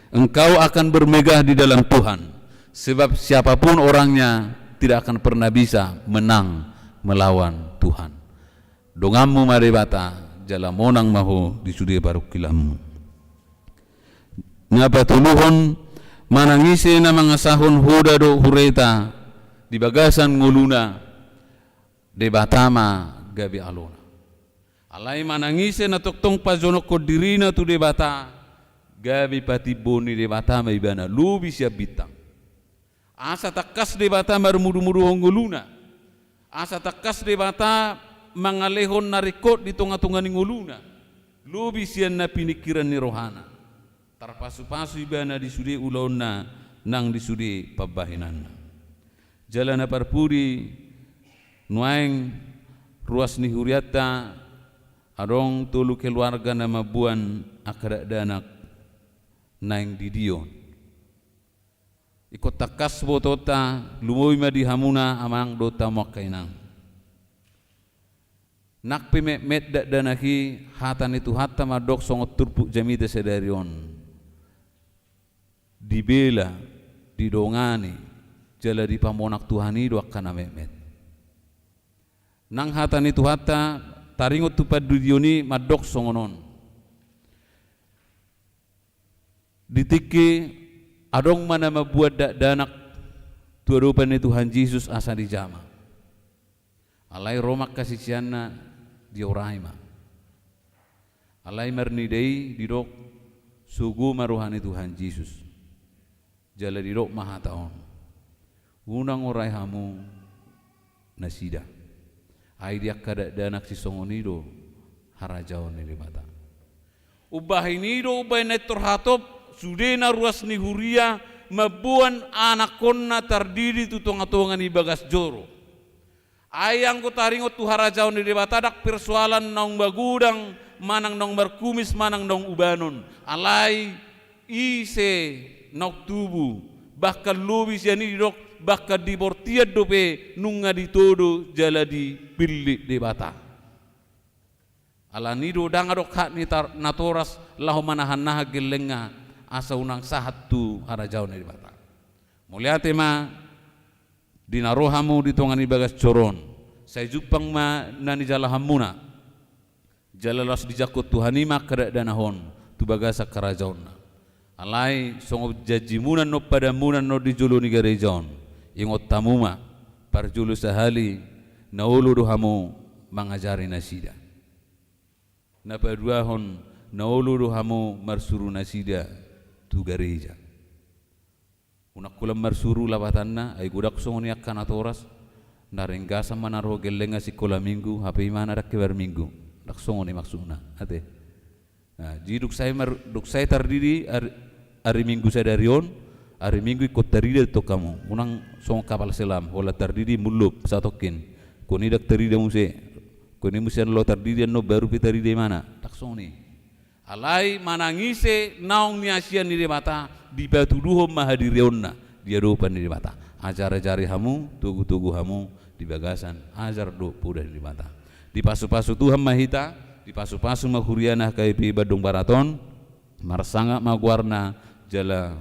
Engkau akan bermegah di dalam Tuhan, sebab siapapun orangnya tidak akan pernah bisa menang melawan Tuhan. Donganmu ma Debata, jala monang ma ho di sude parungkilanmu. Na patoluhon, manang ise na mangasahon hoda dohot hureta di bagasan ngoluna, Debata ma gabe alona. Alai manang ise na tongtong pajonokhon dirina tu Debata, gabe patimbul ni Debata ma ibana lobi sian bintang. Asa tangkas Debata marmudumuduhon ngoluna. Asa tangkas Debata mangalehon na ringkot di tongatonga ni ngoluna, lobi sian na piningkiran ni rohana. Tarpasupasu ibana di sude ulaonna nang di sude pambahenanna. Jala na parpudi, nuaeng ruas ni hurianta adong tolu keluarga na mamboan angka dakdanak naeng didion. Ingkon tangkas botoonta, lumobi ma di hamuna amang dohot hamu angka inang. Nang pe metmet dakdanak i, hata ni Tuhanta mandok songon turpuk jamita sadari on. Dibela, didongani, jala dipamonang Tuhan i do angka na metmet. Nang hata ni Tuhanta taringot tu pandidion i mandok songon on. Di tingki adong ma na mamboan dakdanak tu adopan ni Tuhan Jesus asa dijama. Alai ro ma angka siseanna, diorai ma. Alai marnida i didok, sogo ma roha ni Tuhan Jesus. Jala didok ma hata on, unang orai hamu nasida. Ai di angka dakdanak sisongon i do harajaon ni Debata. Umbahen i do, umbahen na pintor hatop, sude na ruas ni huria mamboan anakhonna tardidi tu tongatonga ni bagas joro. Ai anggo taringot tu harajaon ni Debata, ndang persoalan naung magodang, manang naung markumis, manang naung ubanon. Alai ise naung tubu, bahkan lobi sian i didok, bahkan di bortian dope nunga ditodo jala dipillit Debata. Alani do ndang adong hak ni tar-, natoras laho manahan-nahan gellengna asa unang sahat tu harajaon ni Debata. Mauliate ma di na ro hamu di tonga ni bagas joro on. Sai jumpang ma na nijalahanmuna. Jala laos dijangkon Tuhan i ma angka dakdanak on tu bagasan harajaonna. Alai songon janjimuna annon, padanmuna annon di jolo ni gareja on, ingot hamu ma, parjolo sahali, na olo do hamu mangajari nasida. Na paduahon, na olo do hamu marsuru nasida tu gareja. Unang holan marsuru lapatanna, ai godang songon i angka natoras, na ringgasan ma na ro gellengna sikola minggu, hape imana ndang kebar minggu. Ndang songon i maksudna, ate. Nah, jadi dung sae mar-, dung sae tardidi ar-, ari Minggu sadari on, ari Minggu ingkon tarida tong hamu. Unang songon kapal selam, holan tardidi mullup satongkin. Koni ndang tarida muse, koni muse annon laho tardidi annon baru pe tarida imana. Ndang songon i. Alai manang ise naung niasian ni Debata, dipatuduhon ma hadirionna di adopan ni Debata. Ajar-ajari hamu, togu-togu hamu di bagasan ajar dohot poda ni Debata. Dipasu-pasu Tuhan ma hita, dipasu-pasu ma huriana H K B P Bandung Barat on, marsangap ma goarna jala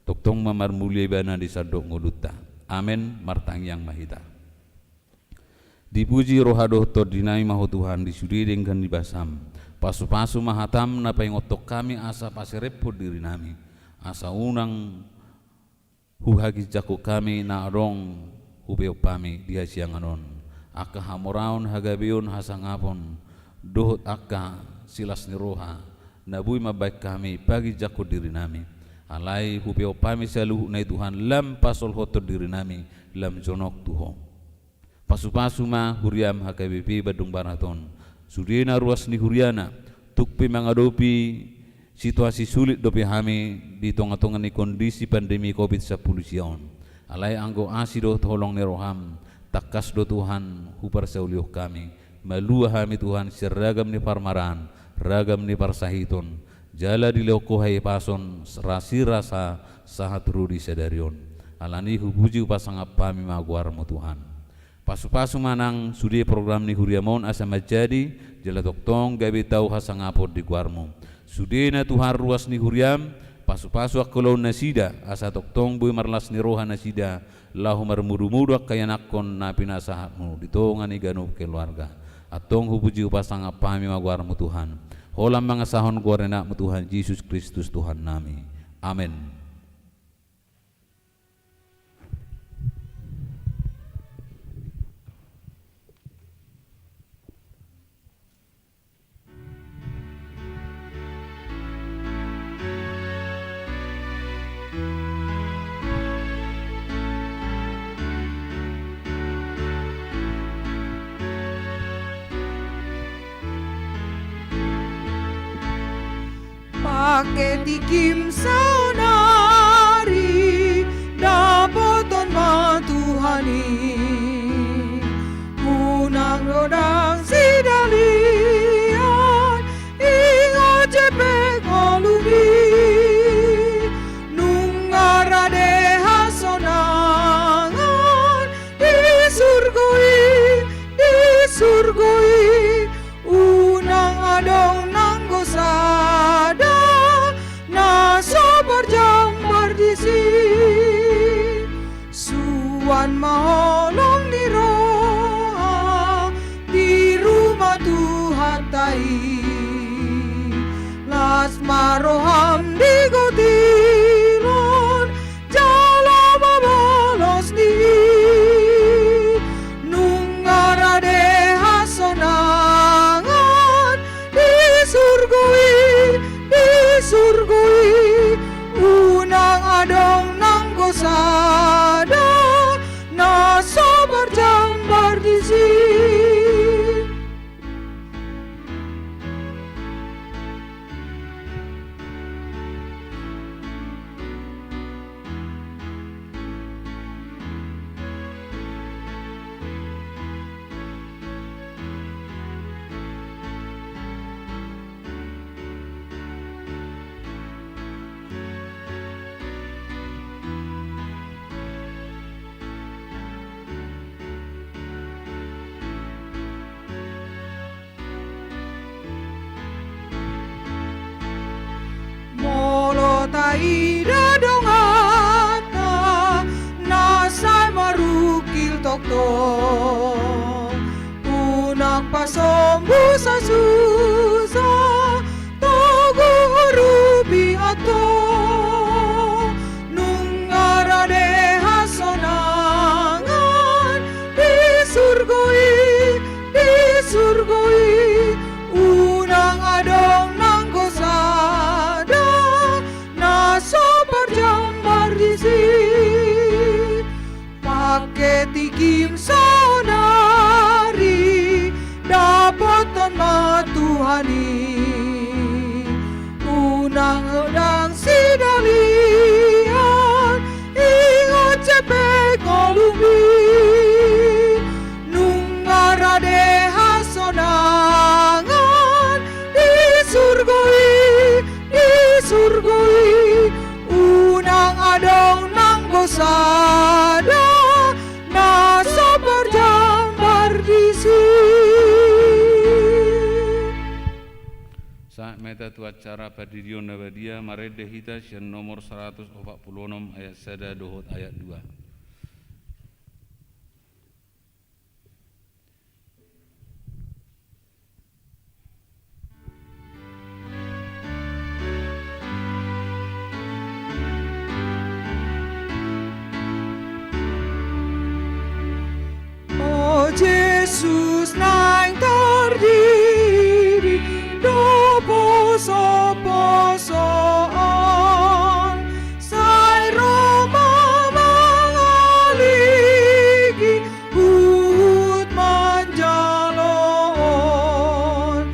tongtong ma marmulia ibana di sandok ngolunta. Amen, martangiang ma hita. Dipuji roha dohot tondinami ma Ho Tuhan di sude denggan ni basam. Pasu-pasu ma hatam na paingothon hami asa paserepon dirinami. Asa unang huhaginjangkon hami na adong hupeop hami di hasiangan on. Angka hamoraon, hagabeon, hasangapon, dohot angka silas ni roha, na boi mambahen hami paginjangkon dirinami. Alai hupeop hami saluhutna i Tuhan lam pasolhothon dirinami, lam jonok tu Ho. Pasu-pasu ma huriam H K B P Bandung Barat on. Sude na ruas ni huriana, tung pe mangadopi situasi sulit dope hami di tonga-tonga ni kondisi pandemi covid sampulu sia on. Alai anggo asi dohot holong ni roham, tangkas do Tuhan huparsaulihon hami. Malua hami Tuhan sian ragam ni parmaraan, ragam ni parsahiton. Jala dilehon Ho hahipason, rasirasa sahat ro di sadari on. Alani hupuji hupasangap hami ma goarmu Tuhan. Pasu-pasu ma nang sude program ni huriam on asa manjadi, jala tongtong gabe tau hasangapon di goarmu. Sudena Tuhan ruas ni huriam, pasu-pasu angka ulaon nasida, asa tongtong boi marlas ni roha nasida, laho marmudu-mudu angka ianakhon na pinasahatmu di tonga ni ganup keluarga. Antong hupuji hupasangap hami ma goarmu Tuhan. Holan mangasahon goar ni anakmu Tuhan Jesus Kristus Tuhannami. Amen. Pake tingkim saonari, dapoton ma Tuhan i. Unang godang sidalian, ingot je pe ngolumi. Nunga rade hasonangan di surgo i, di surgo i. Unang adong nanggo sada na so parjambar disi. Suan ma holong ni roha di ruma Tuhanta i. Las ma roham di gotilon, jala mabalos di i. Nunga rade hasonangan di surgo i, di surgo i. Unang adong nanggo sada na so parjambar disi. Ida donganta na sai marungkil tongtong. Unang pasombu sasusa, togu urupi antong. Nunga rade hasonangan di surgo i, di surgo i. Unang adong nanggo sada na so parjambar disi. Pangke tingkim saonari, dapothon ma Tuhan i. Unang ndang sidalian, ingot jempek ngolumi. Nunga rade hasonangan di surgo i, di surgo i. Unang adong nanggo sada na so parjambar disi. Sahat ma hita tu acara pandirion na badia, marende hita sian nomor saratus opat pulu onom ayat sada dohot ayat dua. O Jesus naeng tardidi do posoposo on, sai ro ma mangaligi huhut manjalo on.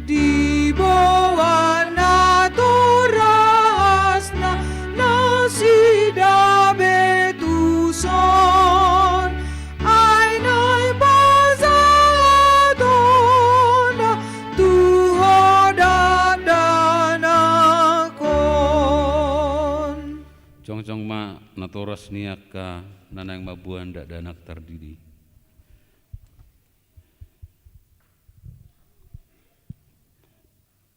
Diboan natorasna nasida be tuson, ai naeng pasahatonna tu ho dakdanak on. Jongjong ma natoras ni angka na naeng mamboan dakdanak tardidi.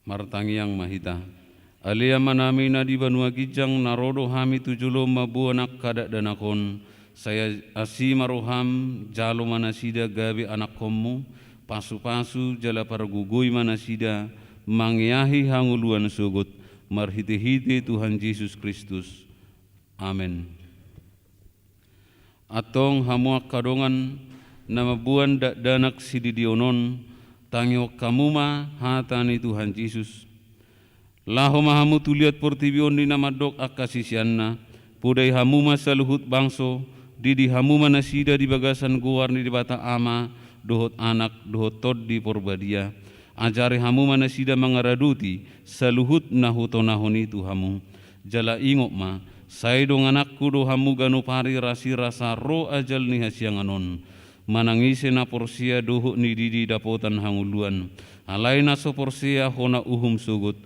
Martangiang ma hita. Ale Amanami na di banua ginjang, na ro do hami tu jolom mamboan angka dakdanak on, sai asi ma roham, jalo ma nasida gabe anakkonmu, pasupasu jala pargogoi ma nasida, mangeahi hangoluan sogot, marhitehite Tuhan Jesus Kristus. Amen. Antong hamu angka dongan na mamboan dakdanak sididion on, tangihon hamu ma hata ni Tuhan Jesus. Laho ma hamu tu liat portibi on di na mandok angka siseanna, podai hamu ma saluhut bangso, didi hamu ma nasida di bagasan goar ni Debata Ama, dohot Anak, dohot Tondi Porbadia. Ajari hamu ma nasida mangaradoti saluhut na hutonahon i tu hamu. Jala ingot ma, sai dongananku do hamu ganup ari rasirasa ro ajal ni hasiangan on. Manang ise na porsea dohot nididi dapotan hangoluan. Alai na so porsea hona uhum sogot.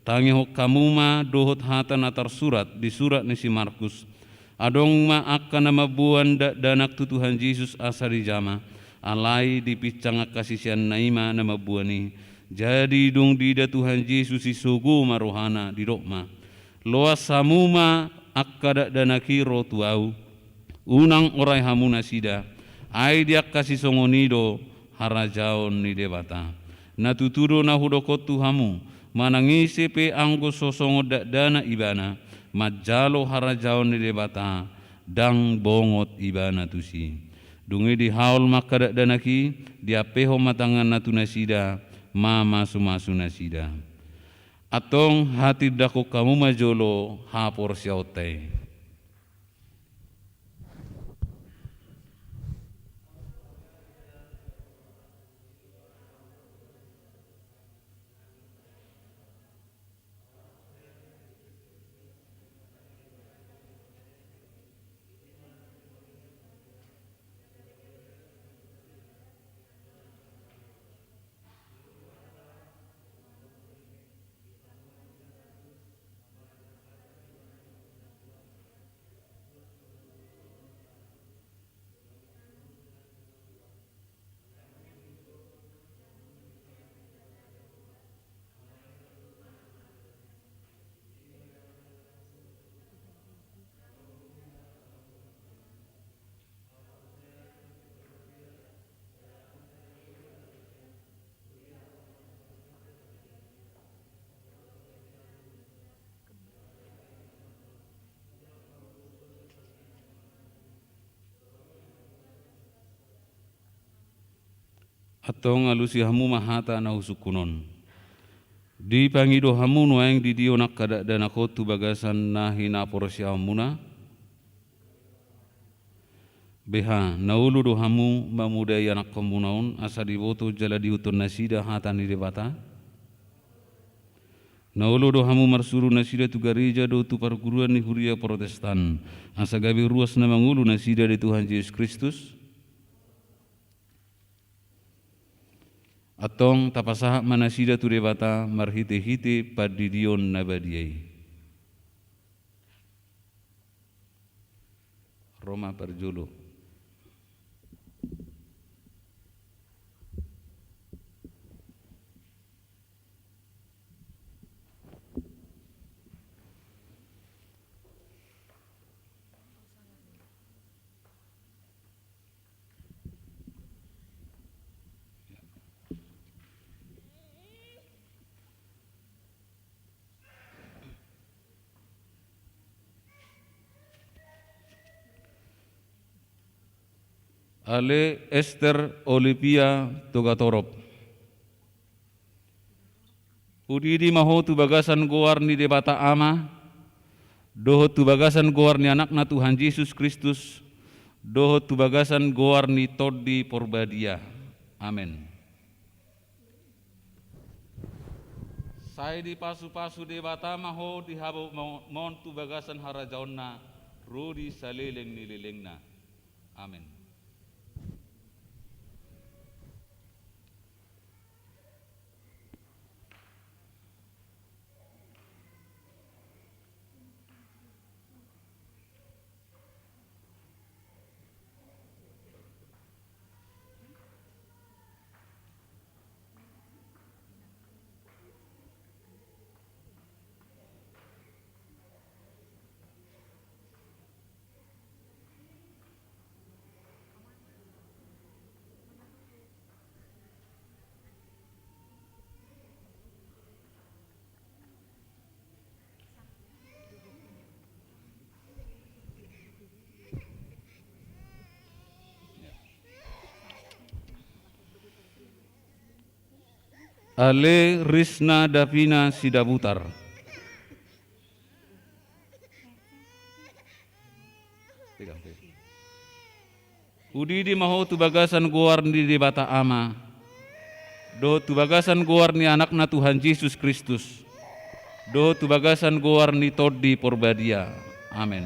Tangihon hamu ma dohot hata na tarsurat di surat ni si Markus. Adong ma angka na mamboan dakdanak tu Tuhan Jesus asa dijama. Alai dipinsang angka siseanna i ma na mamboan i. Jadi dung diida Tuhan Jesus i sogo ma rohana, didok ma: Loas hamu ma angka dakdanak i ro tu ahu. Unang orai hamu nasida, ai di angka sisongon i do harajaon ni Debata. Na tutu do na hudok on tu hamu, manang ise pe anggo so songon dakdanak ibana, manjalo harajaon ni Debata, ndang bongot ibana tusi. Dung i dihaol ma angka dakdanak i, diampehon ma tanganna tu nasida, mamasumasu nasida. Antong hatindangkon hamu ma jolo haporseaonta i. Antong alusi hamu ma hata na husungkun on. Dipangido hamu nuaeng didion angka dakdanak on tu bagasan na hinaporseaonmuna? Beha, na olo do hamu mamodai anakkonmuna on, asa diboto jala diihuthon nasida hata ni Debata? Na olo do hamu marsuru nasida tu gareja dohot tu parguruan ni huria Protestan, asa gabe ruas na mangolu nasida di Tuhan Jesus Kristus? Antong tapasahat ma nasida tu Debata marhitehite pandidion na badia i. Ro ma parjolo. Ale Ester Olivia Togatorop. Hudidi ma ho tu bagasan goar ni Debata Ama, dohot tu bagasan goar ni Anakna Tuhan Jesus Kristus, dohot tu bagasan goar ni Tondi Porbadia. Amen. Sai dipasupasu Debata ma ho di hababaon tu bagasan harajaonna, ro di saleleng ni lelengna. Amen. Ale Risna Davina Sidabutar. Hudidi ma ho tu bagasan goar ni Debata Ama, dohot tu bagasan goar ni Anakna Tuhan Jesus Kristus, dohot tu bagasan goar ni Tondi Porbadia. Amen.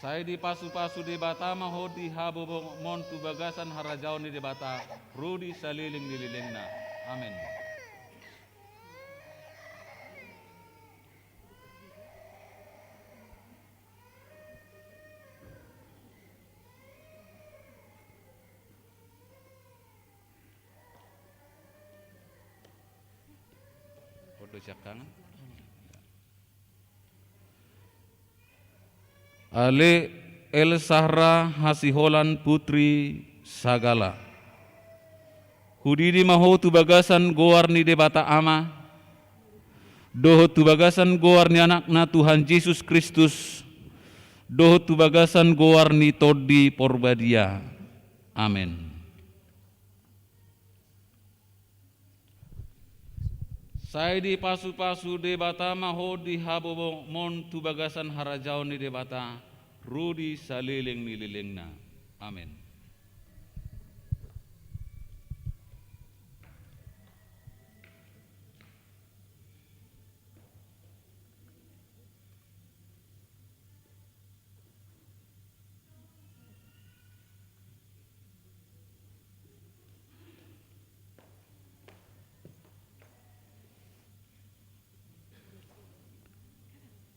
Sai dipasupasu Debata ma ho di hababaon tu bagasan harajaon ni Debata, ro di saleleng ni lelengna. Amen. Podo siangkangan. Ale El Sahra Hasiholan Putri Sagala. Hudidi ma ho tu bagasan goar ni Debata Ama, dohot tu bagasan goar ni Anakna Tuhan Jesus Kristus, dohot tu bagasan goar ni Tondi Porbadia. Amen. Sai dipasupasu Debata ma ho di hababaon tu bagasan harajaon ni Debata, ro di saleleng ni lelengna. Amen.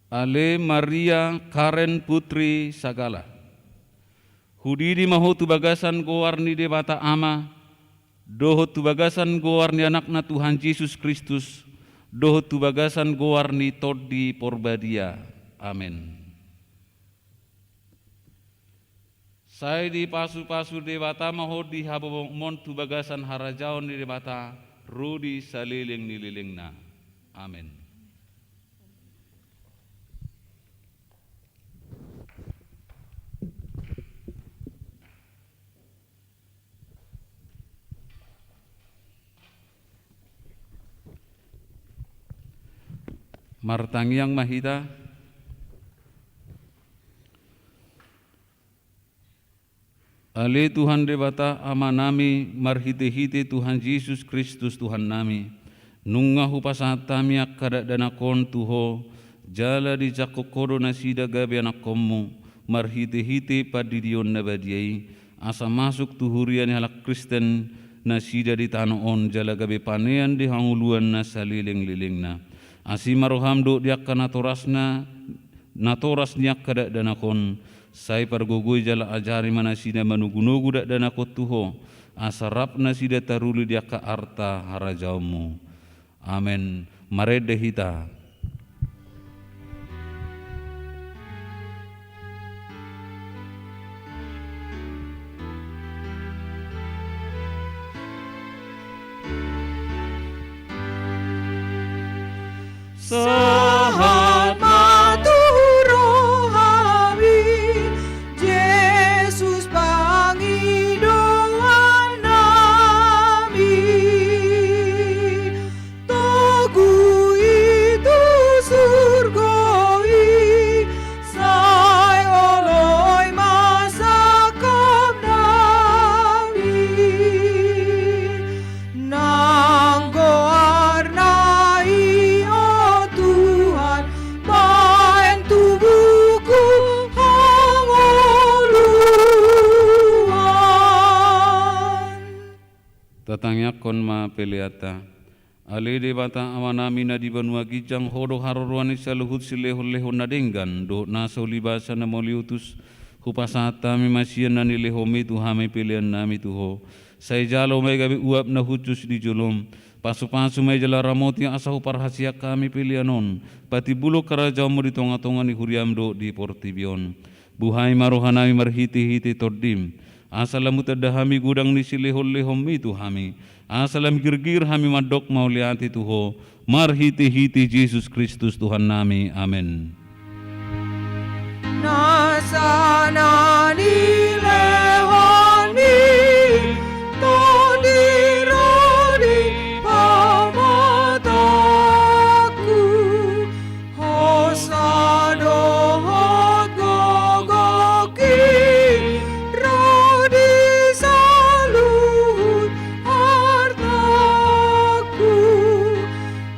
Ale Maria Karen Putri Sagala. Hudidi ma ho tu bagasan goar ni Debata Ama, dohot tu bagasan goar ni Anakna Tuhan Jesus Kristus, dohot tu bagasan goar ni Tondi Porbadia. Amen. Sai dipasupasu Debata ma ho di hababaon tu bagasan harajaon ni Debata, ro di saleleng ni lelengna. Amen. Martangiang ma hita. Ale Tuhan Debata Amanami, marhitehite Tuhan Jesus Kristus Tuhannami, nunga hupasahat hami angka dakdanak on tu Ho, jala dijangkon Ho do nasida gabe anakkonmu, marhitehite pandidion na badia i, asa masuk tu huria ni halak Kristen nasida di tano on, jala gabe panean di hangoluan na salelenglelengna. Asi ma roham dohot di angka natorasna, natoras ni angka dakdanak on, sai pargogoi jala ajari ma nasida manogunogu dakdanak on tu Ho, asa rap nasida taruli di angka arta harajaonmu. Amen. Marende hita. Sahat ma tu rohami, Jesus pangidoannami. Togu i tu surgo i, sai oloi ma sangkapnami. Nang goarna i, o Tuhan, baen tubuhku hangoluan. Tatangiangkon ma peleanta. Ale Debata Amanami na di banua ginjang, Ho do haroroan ni saluhut silehonlehon na denggan dohot nasa ulibasa na mauliutus. Hupasahat hami ma sian na nilehonmi tu hami peleannami tu Ho. Sai jalo ma i gabe uap na hushus di jolom. Pasupasu ma i jala ramoti asa huparhaseang hami pelean on patimbulhon harajaonmu di tongatonga ni huriam dohot di portibi on. Buhai ma rohanami marhitehite Tondim, asa lam hutanda hami godang ni silehonlehonmi tu hami, asa lam girgir hami mandok mauliate tu Ho, marhitehite Jesus Kristus Tuhannami. Amen. Nasa na nilehonmi Tondi ro di pamatangku, hosa dohot gogongki ro di saluhut artangku.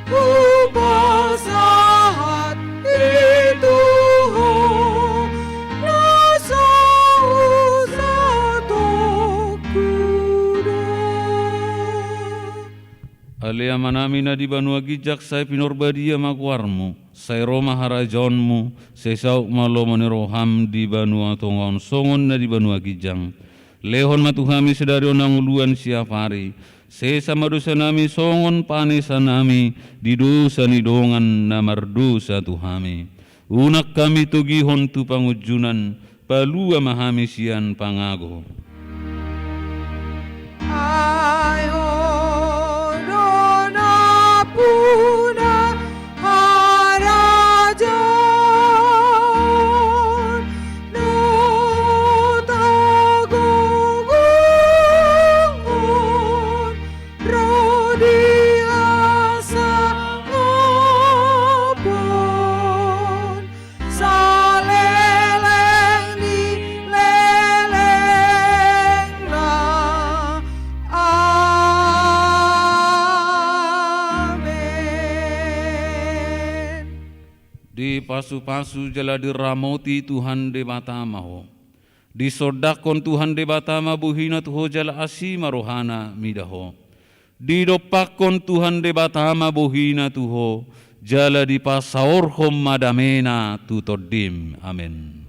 Hupasahat i tu Ho, na so husatongku do. Ale Amanami na di banua ginjang, sai pinarbadia ma goarmu, sai ro ma harajaonmu, sai saut ma lomo ni roham di banua tonga on songon na di banua ginjang. Lehon ma tu hami sadari on hangoluan siapari, sesa ma dosanami songon panesanami di dosa ni dongan na mardosa tu hami. Unang hami togihon tu pangunjunan, palua ma hami sian pangago. Ai Ho do nampuna, harajaon dohot hagogoon ro di hasangapon saleleng ni lelengna. Amen. Dipasupasu jala diramoti Tuhan Debata ma ho. Disondangkon Tuhan Debata ma bohina tu ho jala asi ma rohana mida ho. Didompakkon Tuhan Debata ma bohina tu ho, jala dipasaorhon ma damena tu tondim. Amen.